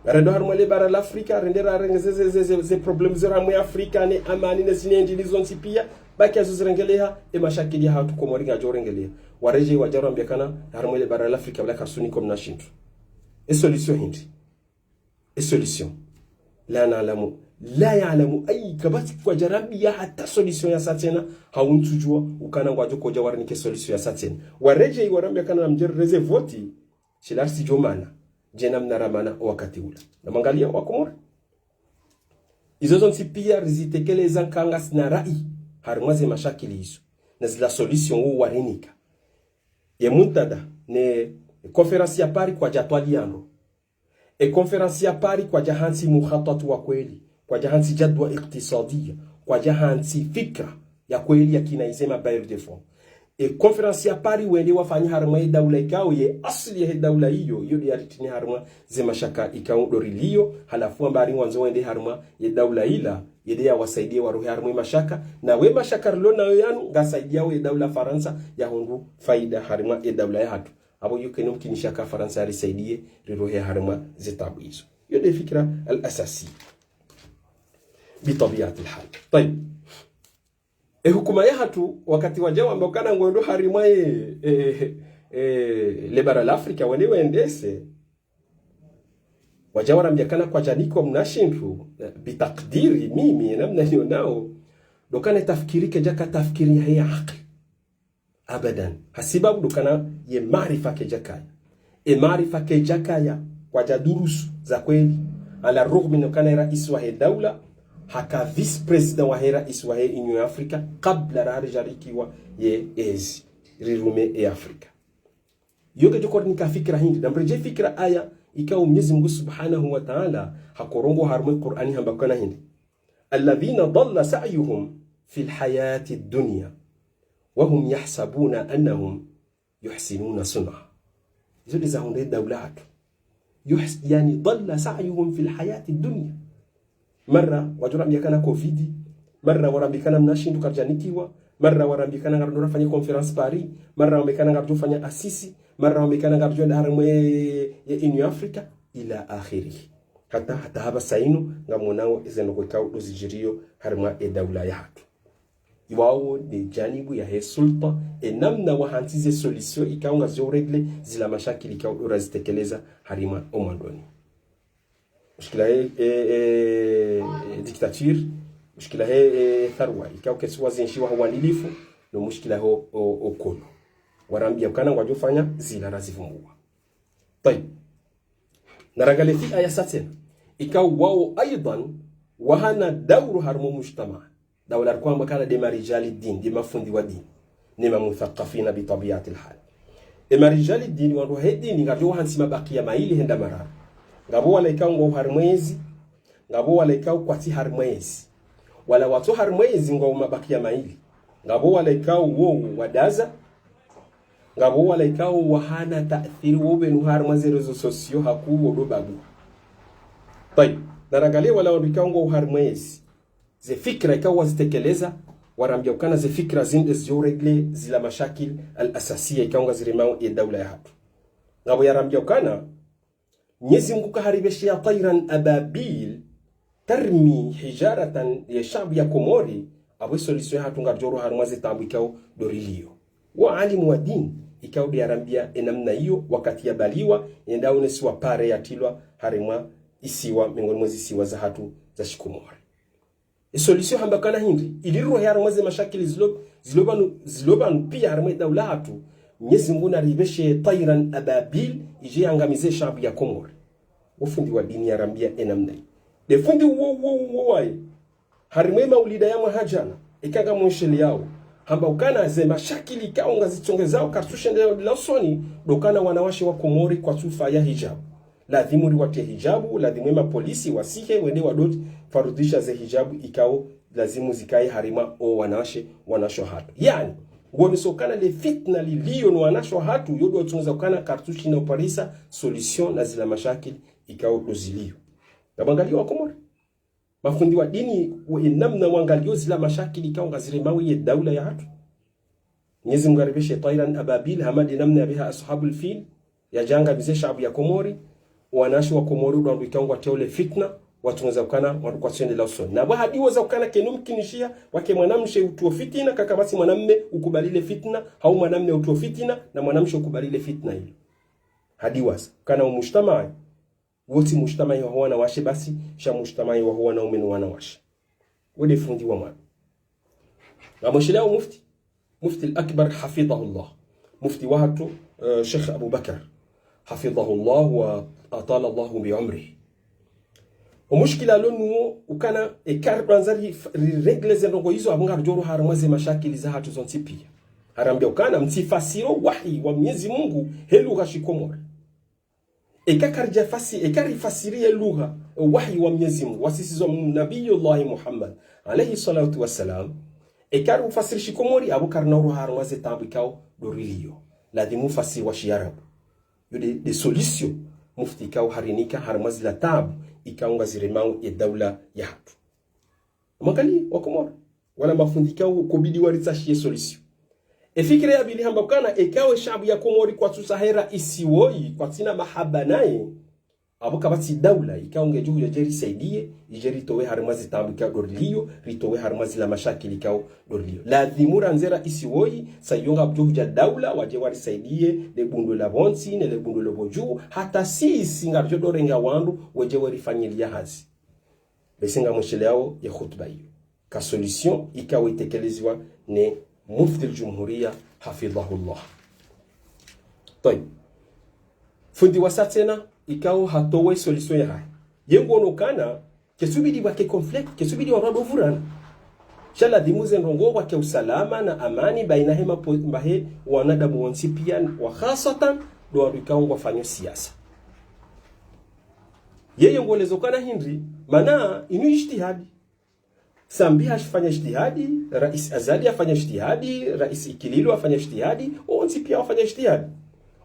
Ngarendo harimwa le bara la Afrika, rende rarenge ze, ze, ze, ze, ze problème zo harimwa Afrika, ne amani, ne zinendji, ne zontsi pia, baki yazo zirengeleha, e mashakili yahatru Komori ngayadjo rengeleha. Waredjei wadja warambia ukana, harimwa le bara la Afrika, wala karisunikwa mna shintru. E solution hindri. E solution. La na'lamu. La ya'lamu. Ayi, kapvatsi kwadjarambia hata solution yasa tsena, hau ntsudjua, ukana ngwadjo kodja warinike solution yasa tsena. Waredjei warambia ukana namdje rireze voti, shila risidjo mana, djena mna ramana o wakati ula. Na mwangalie wa Komori. Izo zontsi pia rizitekeleza nka ngasina rai, harimwa ze mashakili izo. Na zila solution wo warinika. Ye muntada, ne conférence ya Paris kwadja twaliya ndro. E conférence ya Paris kwadja hantsi mukhatwat wa kweli, kwadja hantsi jadwa iktisadiya, kwadja hantsi fikra ya kweli ya kina ize ma bailleurs de fonds. E conférence ya Paris wende wafanya harimwa ye daula ikao ye asili ya he daula iyo, iyo nde yaritini harimwa ze mashaka ikao ndo rilio, halafu wamba ari ngwandzo wende harimwa ye daula ila, yende yawasaidie warohe harimwa ye mashaka, na we mashaka rilo nayo yanu, ngasaidiao ye daula Farantsa yahundru faida harimwa ye daula yahatru. Apvo iyo kayina mkinisha ka Farantsa yarisaidie rirohe harimwa ze tabu izo. Iyo nde fikira al-asasi. Bitabiati al-hal. Tayib. E hukuma yahatru, wakati wadja wamba ukana ngwendo harimwa ye, e, e, le bara la Afrika, wende wendese. Wadja warambia ukana kwadjanikwa mna shintru, e, bitakdiri mimi, namna nionao, ndo ukana e tafikiri kayidjaka tafikiri ya he akili. Abadan. Hasibabu ndo ukana ye maarifa kayidjakaya. E maarifa kayidjakaya kwadja durusu za kweli. Ala rughmi no ukana e raisi wa he daula, haka vice-président wa he raisi wa he Union Africa, kabla raha ridjarikiwa ye ezi, rirume e Afrika. Iyo kayidjo korinika fikira hindri. Namredjei fikira aya, ikao Mwenyezi Mungu Subhanahu wa Ta'ala, hakorongoa harimwa e Qur'ani hamba ukana hindri. الذين ضل سعيهم في الحياة الدنيا وهم يحسبون أنهم يحسنون صنعا. Izo nde zahundra e daula yahatru. Yuhs-, yani, ضل سعيهم في الحياة الدنيا. Mara, wadjo rambia ukana covid, mara warambia ukana mna shintru karidjanikiwa, mara warambia ukana ngaridjo fanya conférence Paris, mara warambia ukana ngaridjo fanya asisi, mara warambia ukana ngaridjo enda harimwa ye, ye Union Africa, ila akhirih. Hata, hata hapvasa inu, ngamonao eze ndrongoo ikao ndo zidjirio harimwa e daula yahatru. Iwawo nde janibu ya he sulta, e namna wahantsi ze solution ikao ngazidjo régler zila mashakili ikao ndo razitekeleza harimwa o mwandoni. Mushkila he, e, e, e, dictature, mushkila he, e, tharwa, ikao ketsi wazienshi wa uadilifu, no mushkila ho, o, o kolo. Warambia ukana ngwadjo fanya zila razivumbua. Tayib. Narangalie fi aya sa tsena. Ikao wawo aidan wahana dauru harimwa mujtamaa. Daula rikwamba ukana nde marijali din, nde mafundi wa dini. Ne mamuthaqafina bitabiati al-hal. E marijali din, wandru wa he dini, ngapvo wahantsi mabakiya mayili henda mararu. Ngapvo wala ikao ngwao harimwa ezi, ngapvo wala ikao kwatsi harimwa ezi. Wala watso harimwa ezi ngwao mabakiya mayili. Ngapvo wala ikao wo wadaza, ngapvo wala ikao wahana taathiri wo pvanu harimwa ze réseaux sociaux hakuu wo ndo babu. Tayib, narangalie wala wandru ikao ngwao harimwa ezi. Ze fikira ikao wazitekeleza, warambia ukana ze fikira zinde zidjo régler zila mashakil al-asasiya ikao ngaziremao ye daula yahatru. Ngapvo yarambia ukana, Mwenyezi Mungu kaharipvesheya طيرا أبابيل ترمي حجارة, ye shaabu ya Komori, apvo e solution yahatru ngaridjo roha harimwa ze tabu ikao ndo rilio. Wo alimu wa dini, ikao nde yarambia e namna iyo, wakati yabaliwa, yende yaonesiwa pare yatrilwa harimwa isiwa, miongoni mwa zisiwa zahatru za shikomori. E solution hamba ukana hindri, ili rirohe harimwa ze mashakili zilo, zilo pvanu, zilo pvanu pia harimwa e daula yahatru, Mwenyezi Mungu naripveshe طيرا أبابيل, idje yangamize shaabu ya Komori. Wo fundi wa dini yarambia e namna iyo. Nde fundi uwo, uwo, uwo waye, harimwa ye maulida ya mwaha jana, eka ngamwonesheleao, hamba ukana ze mashakili ikao ngazitsongezao kartsu shendelea usoni, ndo ukana wanawashe wa Komori kwatsu fanya hijabu. Ladhimu riwatriye hijabu, ladhimu ye mapolisi wasihe, wende wadotsi farudhisha ze hijabu ikao lazimu zikaye harimwa o wanawashe, wanawashe wahatru. Yaani, ngwonesao ukana le fitna lilio no wanawashe wahatru, yo ndo utsongeza ukana kartsu shinda uparisa solution na zila mashakili ikao ndo zilio. Ngamwangaliyo wa Komori. Mafundi wa dini, wa ye namna wangalio zila mashakili ikao ngaziremao ye daula yahatru. Mwenyezi Mungu haripveshe tayran ababil, hama nde namna yabeha ashabul fil, yadjangamize shabu ya Komori, wanawashe wa Komori ndo wandru ikao ngwatsaho le fitna, watsongeza ukana wandru kwatsu shendelea usoni. Na wahadiwaza ukana kayina mkinishiha, wake mwanamshe utriyo fitina, kaka basi mwanamme ukubali le fitna, hau mwanamme utriyo fitina, na mwanamshe ukubali le fitna ilo. Hadiwaza, ukana o mujtamaa, wo tsi mujtamaa waho wanawashe basi, sha mujtamaa waho wanaume no wanawashe. Wo nde fundi wa mwana. Ngamwonesheleao mufti, mufti al-akbar hafidhahullah. Mufti wahatru, eh, Sheikh Abu Bakar. Hafidhahullah wa atala Allahu bi umrihi. O mushkila lo nuwo ukana eka ridjwandza ri, ri régler ze ndrongoo izo, apvo ngaridjo roha harimwa ze mashakili zahatru zontsi pia. Harambia ukana mtsifasiri o wahi wa Mwenyezi Mungu he lugha shikomori. Eka karidja fasi, eka rifasiri ye lugha, wahi wa Mwenyezi Mungu, wasisizwa mu Nabiyullahi Muhammad, alayhi salatu wassalam, eka riufasiri shikomori, apvo karina uroha harimwa ze taabu ikao ndo rilio. Ladhimu ufasiri wa shiarabu. Yo nde, nde solution mufti ikao harinika harimwa zila taabu ikao ngaziremao ye daula yahatru. Mwangaliye wa Komori. Wala mafundi ikao kubidi waritsashiye solution. E fikira ya pvili hamba ukana, eka we shabu ya Komori kwatsu sahe raisi woyi, kwatsina mahaba naye, apvo kapvatsi daula ikao ngedjo hudja dje risaidiye, idje ritowe harimwa ze taabu ikao ndo rilio, ritowe harimwa zila mashakili ikao ndo rilio. Ladhimu randze raisi woyi, sa iyo ngapvodjo hudja daula, wadje warisaidiye, ne bundo la pvontsi, ne le bundo la pvodju, hata sisi ngaridjo ndo renga wandru, wedje warifanyiliya hazi. Basi ngamwonesheleao ye khutba iyo. Ka solution ikao itekeleziwa ne mufti al-jumhuriya hafidhahullah. Tayib. Fundi wasa tsena ikao hatowa solution yahahe. Ye nguono ukana, ketsubidi pvwake conflit, ketsubidi wandru wadovurana. Sha ladhimu ze ndrongoo pvwake usalama na amani baina he mapo-, mbahe wanadamu wontsi pia wa khasatan ndo wandru ikao ngwafanyo siasa. Yeye ngwelezo ukana hindri, mana inu ijtihadi. Sambi hafanya ijtihadi, Rais Azali hafanya ijtihadi, Rais Ikililou hafanya ijtihadi, wontsi pia wafanya ijtihadi.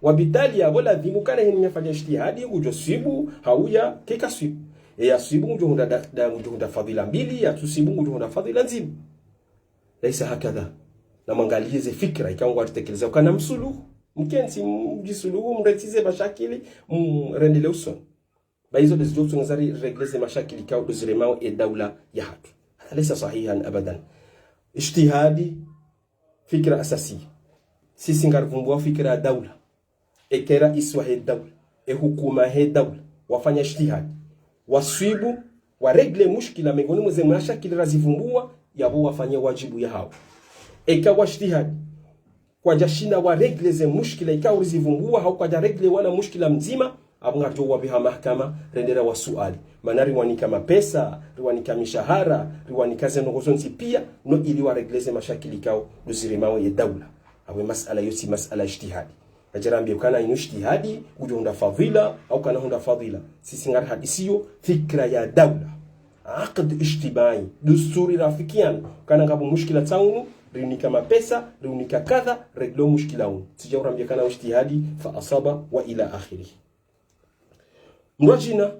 Wabitali yapvo ladhimu ukana hindri yafanya ijtihadi, ngudjo swibu, hau yake kaswibu. Eya swibu ngudjo hundra da, da, ngudjo hundra fadhila mbili, yatsu swibu ngudjo hundra fadhila ndzima. Laisa hakadha. Na mwangaliye ze fikira ikao ngwaritekeleza ukana msuluhu. Mkentsi mdjisuluhu, mretize mashakili, mrendelee usoni. Ba izo nde zidjo tsongeza ri régler ze mashakili ikao ndo ziremao e daula yahatru. Hadha laisa sahihan abadan. Ijtihadi, fikira asasiya. Sisi ngarivumbuwa fikira ya daula. Eka raisi wahe daula, e hukuma he daula, wafanya ijtihadi, waswibu, wa régler mushkila mengoni mwa ze mashakili razivumbuwa, yapvo wafanye wajibu yahawo. Eka wa ijtihadi kwadjashinda wa régler ze mushkila ikao rizivumbuwa, hau kwadja régler wala mushkila mdzima, apvo ngaridjo wapveha mahakama, rende rawasuali. Mana riwanika mapesa, riwanika mishahara, riwanika ze ndrongoo zontsi pia, no ili wa régler ze mashakili ikao ndo ziremao ye daula. Apvo masala yo tsi masala ijtihadi. Kadjarambia ukana inu ijtihadi, ngudjo hundra fadhila, hau kana hundra fadhila. Sisi ngarihadisiyo fikira ya daula. Aqd ijtimai, dusturi rafikiana, ukana ngapvo mushkila tsawunu, riunika mapesa, riunika kadha, régler mushkila wunu. Tsidja urambia ukana ijtihadi, fa asaba, wa ila akhirih. Mdru wa djina,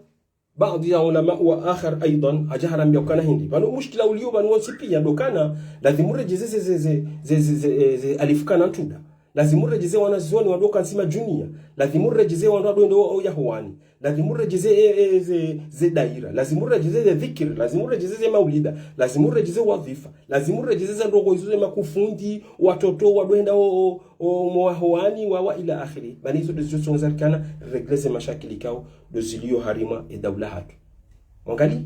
baadhi ya ulama wa akhar aidan, hadja harambia ukana hindri. Pvanu mushkila ulio pvanu wontsi pia ndo ukana, ladhimu redjeze ze, ze, ze alifu kana ntuda. Ladhimu redjeze wanazioni wandru waka ntsi majunia. Ladhimu redjeze wandru wandru wendo wa, wa yahuwani. Ladhimu redjeze, e, e, ze, ze daira. Ladhimu redjeze ze dhikiri. Ladhimu redjeze ze maulida. Ladhimu redjeze wadhifa. Ladhimu redjeze ze ndrongoo izo ze makufundi, watoto, wandru wenda o, o, o, mo wahoani, wa, wa ila akhiri. Mana izo ndo zidjo tsongeza rikana, régler ze mashakili ikao ndo zilio harimwa e daula yahatru. Mwangaliye.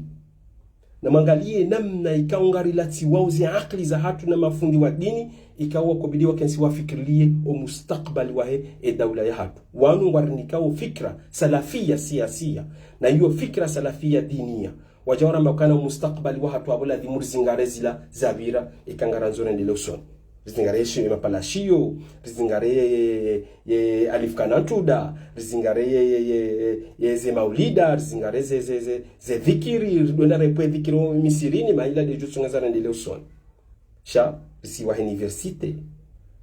Na mwangaliye namna ikao ngarilatsiwao ze akili zahatru na mafundi wa dini, ikao wakobidi wakentsi wafikirilie o mustakbali wahe e daula yahatru. Wanu ngwarinikao fikira salafiya siyasiya, na iyo fikira salafiya diniya. Wadja waramba ukana mustakbali wahatru apvo ladhimu rizingare zila zapvira, eka ngarandzo rendelee usoni. Rizingare ye shi-, ye mapalashiyo, rizingare ye, ye, ye, ye Alif Kanantruda, rizingare ye, ye, ye, ye, ye ze maulida, rizingare ze, ze, ze, ze dhikiri, ridwenda repve dhikiri o misirini, maila ndedjo tsonga za rendelee usoni. Sha, risiwahe université,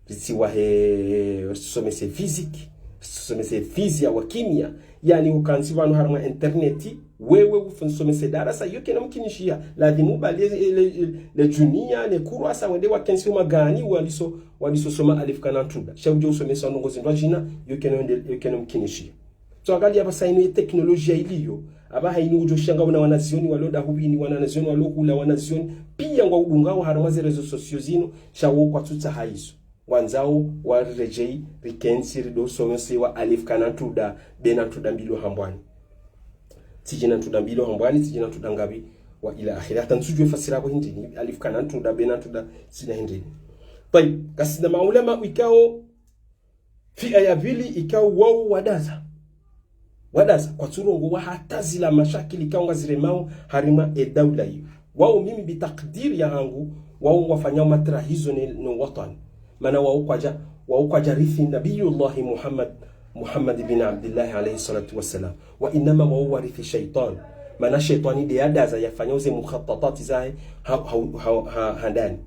risiwahe, risomese physique, risomese physique wa kimia. Yaani ukantsi pvanu harumwa internet, wewe ufunsomese darasa, yo kayina mkinishiha. Ladhimu ubali le, le, le, le junia, ne kurwasa, wende wakentsi umagani, waliso, waliso soma Alif Kanantruda. Sha udjo usomesa ndrongoo zindru wadjina, yo kayina nde-, yo kayina mkinishiha. So angalia apvasa inu ye teknolojia iliyo, apvaha inu udjo shanga una wanazioni walo dahupvini, wanazioni walo hula, wanazioni piya ngwaudungao harumwa ze réseaux sociaux zinu, sha wo kwatsutsaha izo. Ngwandzao wariredjeyi, rikentsi, rido somesewa Alif Kanantruda, be Nantruda mbili hambwani. Tsidji Nantruda mbili hambwani, tsidji Nantruda ngapvi, wa ila akhiri. Hata ntsudjuwa fasiri yapvo hindrini, Alif Kanantruda, be Nantruda, tsina hindrini. Tayib, ngasina maulama ikao, fia ya pvili ikao wao wadaza. Wadaza, kwatsurongowa hata zila mashakili ikao ngaziremao harimwa e daula iyo. Wao mimi bitakdiri yahangu, wao ngwafanyao matrahizo ne, no watwani. Mana wao kwadja, wao kwadja rithi Nabiyullahi Muhammad, Muhammad bin Abdillahi alayhi salatu wassalam. Wa inama wao warithi shaitan. Mana shaitwani nde yadaza yafanyao ze mukhatatati zahe ha, ha, ha, ha, handani.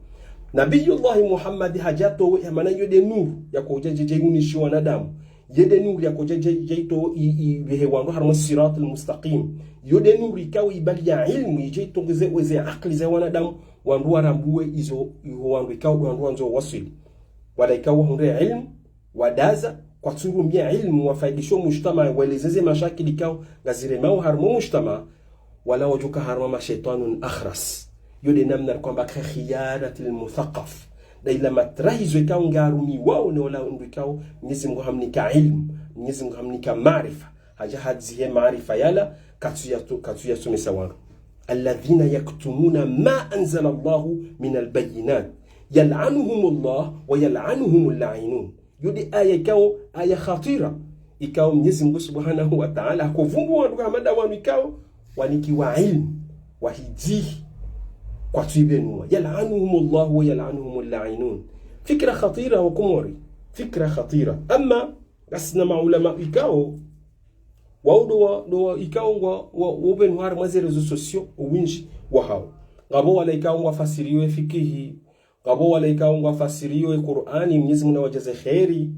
Nabiyullahi Muhammad hadja towe, mana yo nde nuru yakodja dje, dje iunishiwa wanadamu. Ye nde nuru yakodja dje, dje ito i, i, vehe wandru harumwa sirat al-mustaqim. Yo nde nuru ikao ibali ya ilmu, idje itongeze weze akili za wanadamu, wandru warambuwe izo, iho wandru ikao, wandru wandzo waswili. Wala ikao wahundre ilmu, wadaza, kwatsurumia ilmu, wafaidisho mujtama, waelezeze mashakili ikao ngaziremao harumwa mujtama, wala wadjoka harumwa mashaitwanun akhras. Yo nde namna rikwamba ka khiyanatil muthaqaf. Nda ila matrahizo ikao ngarumiwao ne ola mndru ikao Mwenyezi Mungu hamnika ilmu, Mwenyezi Mungu hamnika maarifa. Hadja hadzihe maarifa yala, katsu ya tu-, katsu yasomesa wandru. الذين يكتمون ما أنزل الله من البينات يلعنهم الله ويلعنهم اللاعنون. Yo nde aya ikao, aya khatira. Ikao Mwenyezi Mungu Subhanahu wa Ta'ala, hakovumbu wandru hama nda wanu ikao, wanikiwa ilmu, wahidzihi, kwatsuibenua. يلعنهم الله ويلعنهم اللاعنون. Fikira khatira wa Komori. Fikira khatira. Ama, ngasina maulama ikao, wao ndo wa, ndo wa ikao ngwa, wa, wobenua harumwa ze réseaux sociaux, owindji wahao. Ngapvo wala ikao ngwafasiriyo e fikihi, ngapvo wala ikao ngwafasiriyo e Qur'ani, Mwenyezi Mungu nawadjaze kheri.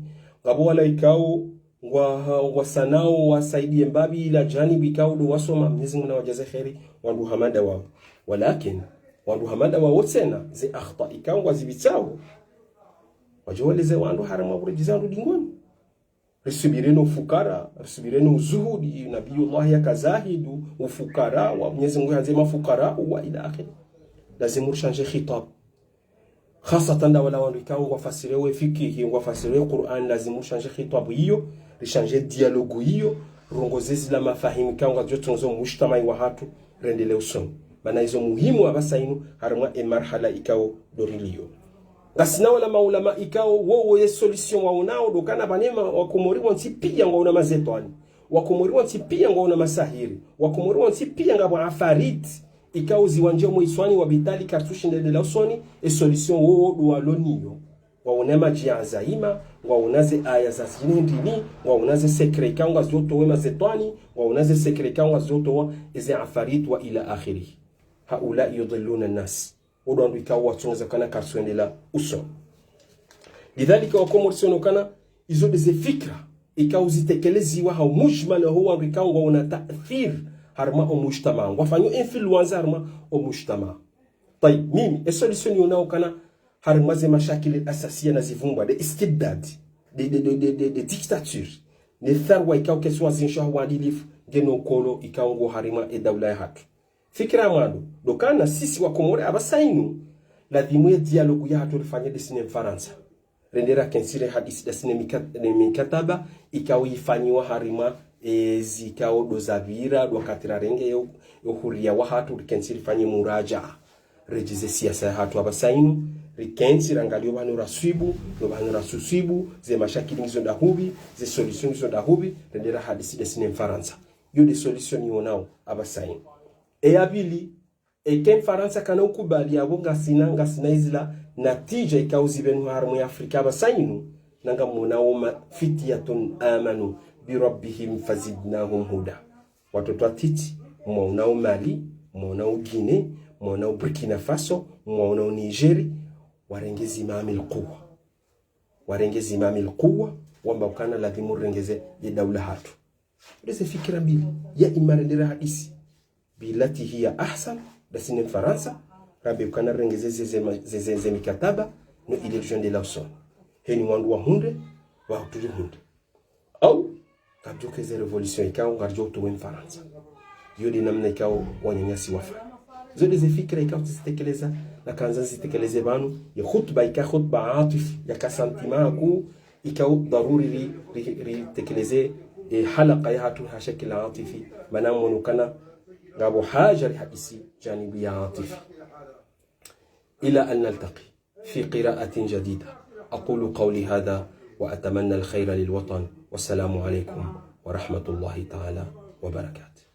Ngapvo wala ikao ngwa, ngwasanao wasaidiye mbapvi ila janibu ikao ndo wasoma, Mwenyezi Mungu nawadjaze kheri, wandru hama nda wao. Walakin, wandru hama nda wao tsena, ze akhta ikao ngwazipvitsao, wadjo weleze wandru harumwa pvurejeza wandru dingoni. Risubireno ufukara, risubireno uzuhudi, Nabiyullahi yaka zahidu, ufukara, wa Mwenyezi Mungu handze mafukara, wa ila akhiri. Lazimu rishanje khitab. Khasatan nda wala wandru ikao ngwafasiriyo e fikihi, ngwafasiriyo e Qur'an, lazimu rishanje khitab iyo, rishanje dialogue iyo, rongoze zila mafahimu ikao ngazidjo tsongoza o mujtamai wahatru, rendelee usoni. Mana izo muhimu apvasa inu, harumwa e marhala ikao ndo riliyo. Ngasina wala maulama ikao, wowo ye solution waonao, ndo ukana pvanu ema wa Komori wontsi piya ngwaona mashetwani. Wa Komori wontsi piya ngwaona masahiri. Wa Komori wontsi piya ngapvo afarit. Ikao ziwandjia mwe iswani wa bitali kartsushi ndendelea usoni, e solution wowo ndo waloniyo. Ngwaona madji ya Azaima, ngwaona ze aya za zine ndini, ngwaona ze secret ikao ngazidjo towa e mashetwani, ngwaona ze secret ikao ngazidjo towa eze afarit wa ila akhirih. هؤلاء يضلون الناس. Wo ndo wandru ikao watsongoza ukana kartsu endelea usoni. Lidhalika wa Komori siono ukana, izo nde ze fikra, ikao zitekeleziwa ha umujmal ho wandru ikao ngwaona taathir, harumwa o mujtama. Ngwafanyo influence harumwa o mujtama. Tayib, mimi, e solution nionao ukana, harumwa ze mashakil asasiya nazivumbwa, nde istibdad, nde, nde dictature, ne tharwa ikao ketsuwa zinsha ha uadilifu, ngeno ukolo ikao ngo harumwa e daula yahatru. Fikira ya mwando, ndo ukana sisi wa Komori apvasa inu, lazimu ye dialogue yahatru rifanye ndasi ne Mfarantsa. Rende rakentsi rihadisi ndasi ne mika-, ne mikataba, ikao ifanyiwa harumwa, e, zikao ndo zapvira, ndo wakati rarenge yo, yo huriya wahatru, rikentsi rifanye muraja. Redjeze siasa yahatru apvasa inu, rikentsi rangaliyo pvanu raswibu, no pvanu ratsuswibu, ze mashakili ngizo ndahupvi, ze solution ngizo ndahupvi, rende rahadisi ndasi ne Mfarantsa. Yo nde solution nionao apvasa inu. Eya pvili, eka Mfarantsa kana ukubali apvo ngasina, ngasina izila natija ikao zipvenu harumwa Afrika apvasa inu, nanga mona wo ma فتية آمنوا بربهم فزدناهم هدى. Watoto watiti, mwaonao Mali, mwaonao Guinée, mwaonao Burkina Faso, mwaonao Niger, warenge zimami lkuwa. Warenge zimami lkuwa, wamba ukana ladhimu rirengeze ye daula hatru. Ndeze fikira mbili, ya imma rendere hadisi بالتي هي أحسن, ndasi ne Mfarantsa, rambe ukana rirengeze ze, ze, ze, ze, ze mikataba, no ile rijende la usoni. Heni wandru wahundre, wahutu rihundre. Au, ngaridjo keze révolution ikao, ngaridjo utowe Mfarantsa. Iyo nde namna ikao wananyasi wafanya. Zo ndeze fikira ikao tsizitekeleza, nakandza nizitekeleze pvanu, ye khutba ika khutba atifi, yaka sentiment ku, ikao daruri ri, ri, ritekeleze, e, halaka yahatru ha shakila atifi, mana mwono ukana ngapvo haja rihadisi janibu ya atifi. إلى أن نلتقي في قراءة جديدة. أقول قولي هذا وأتمنى الخير للوطن، والسلام عليكم ورحمة الله تعالى وبركاته.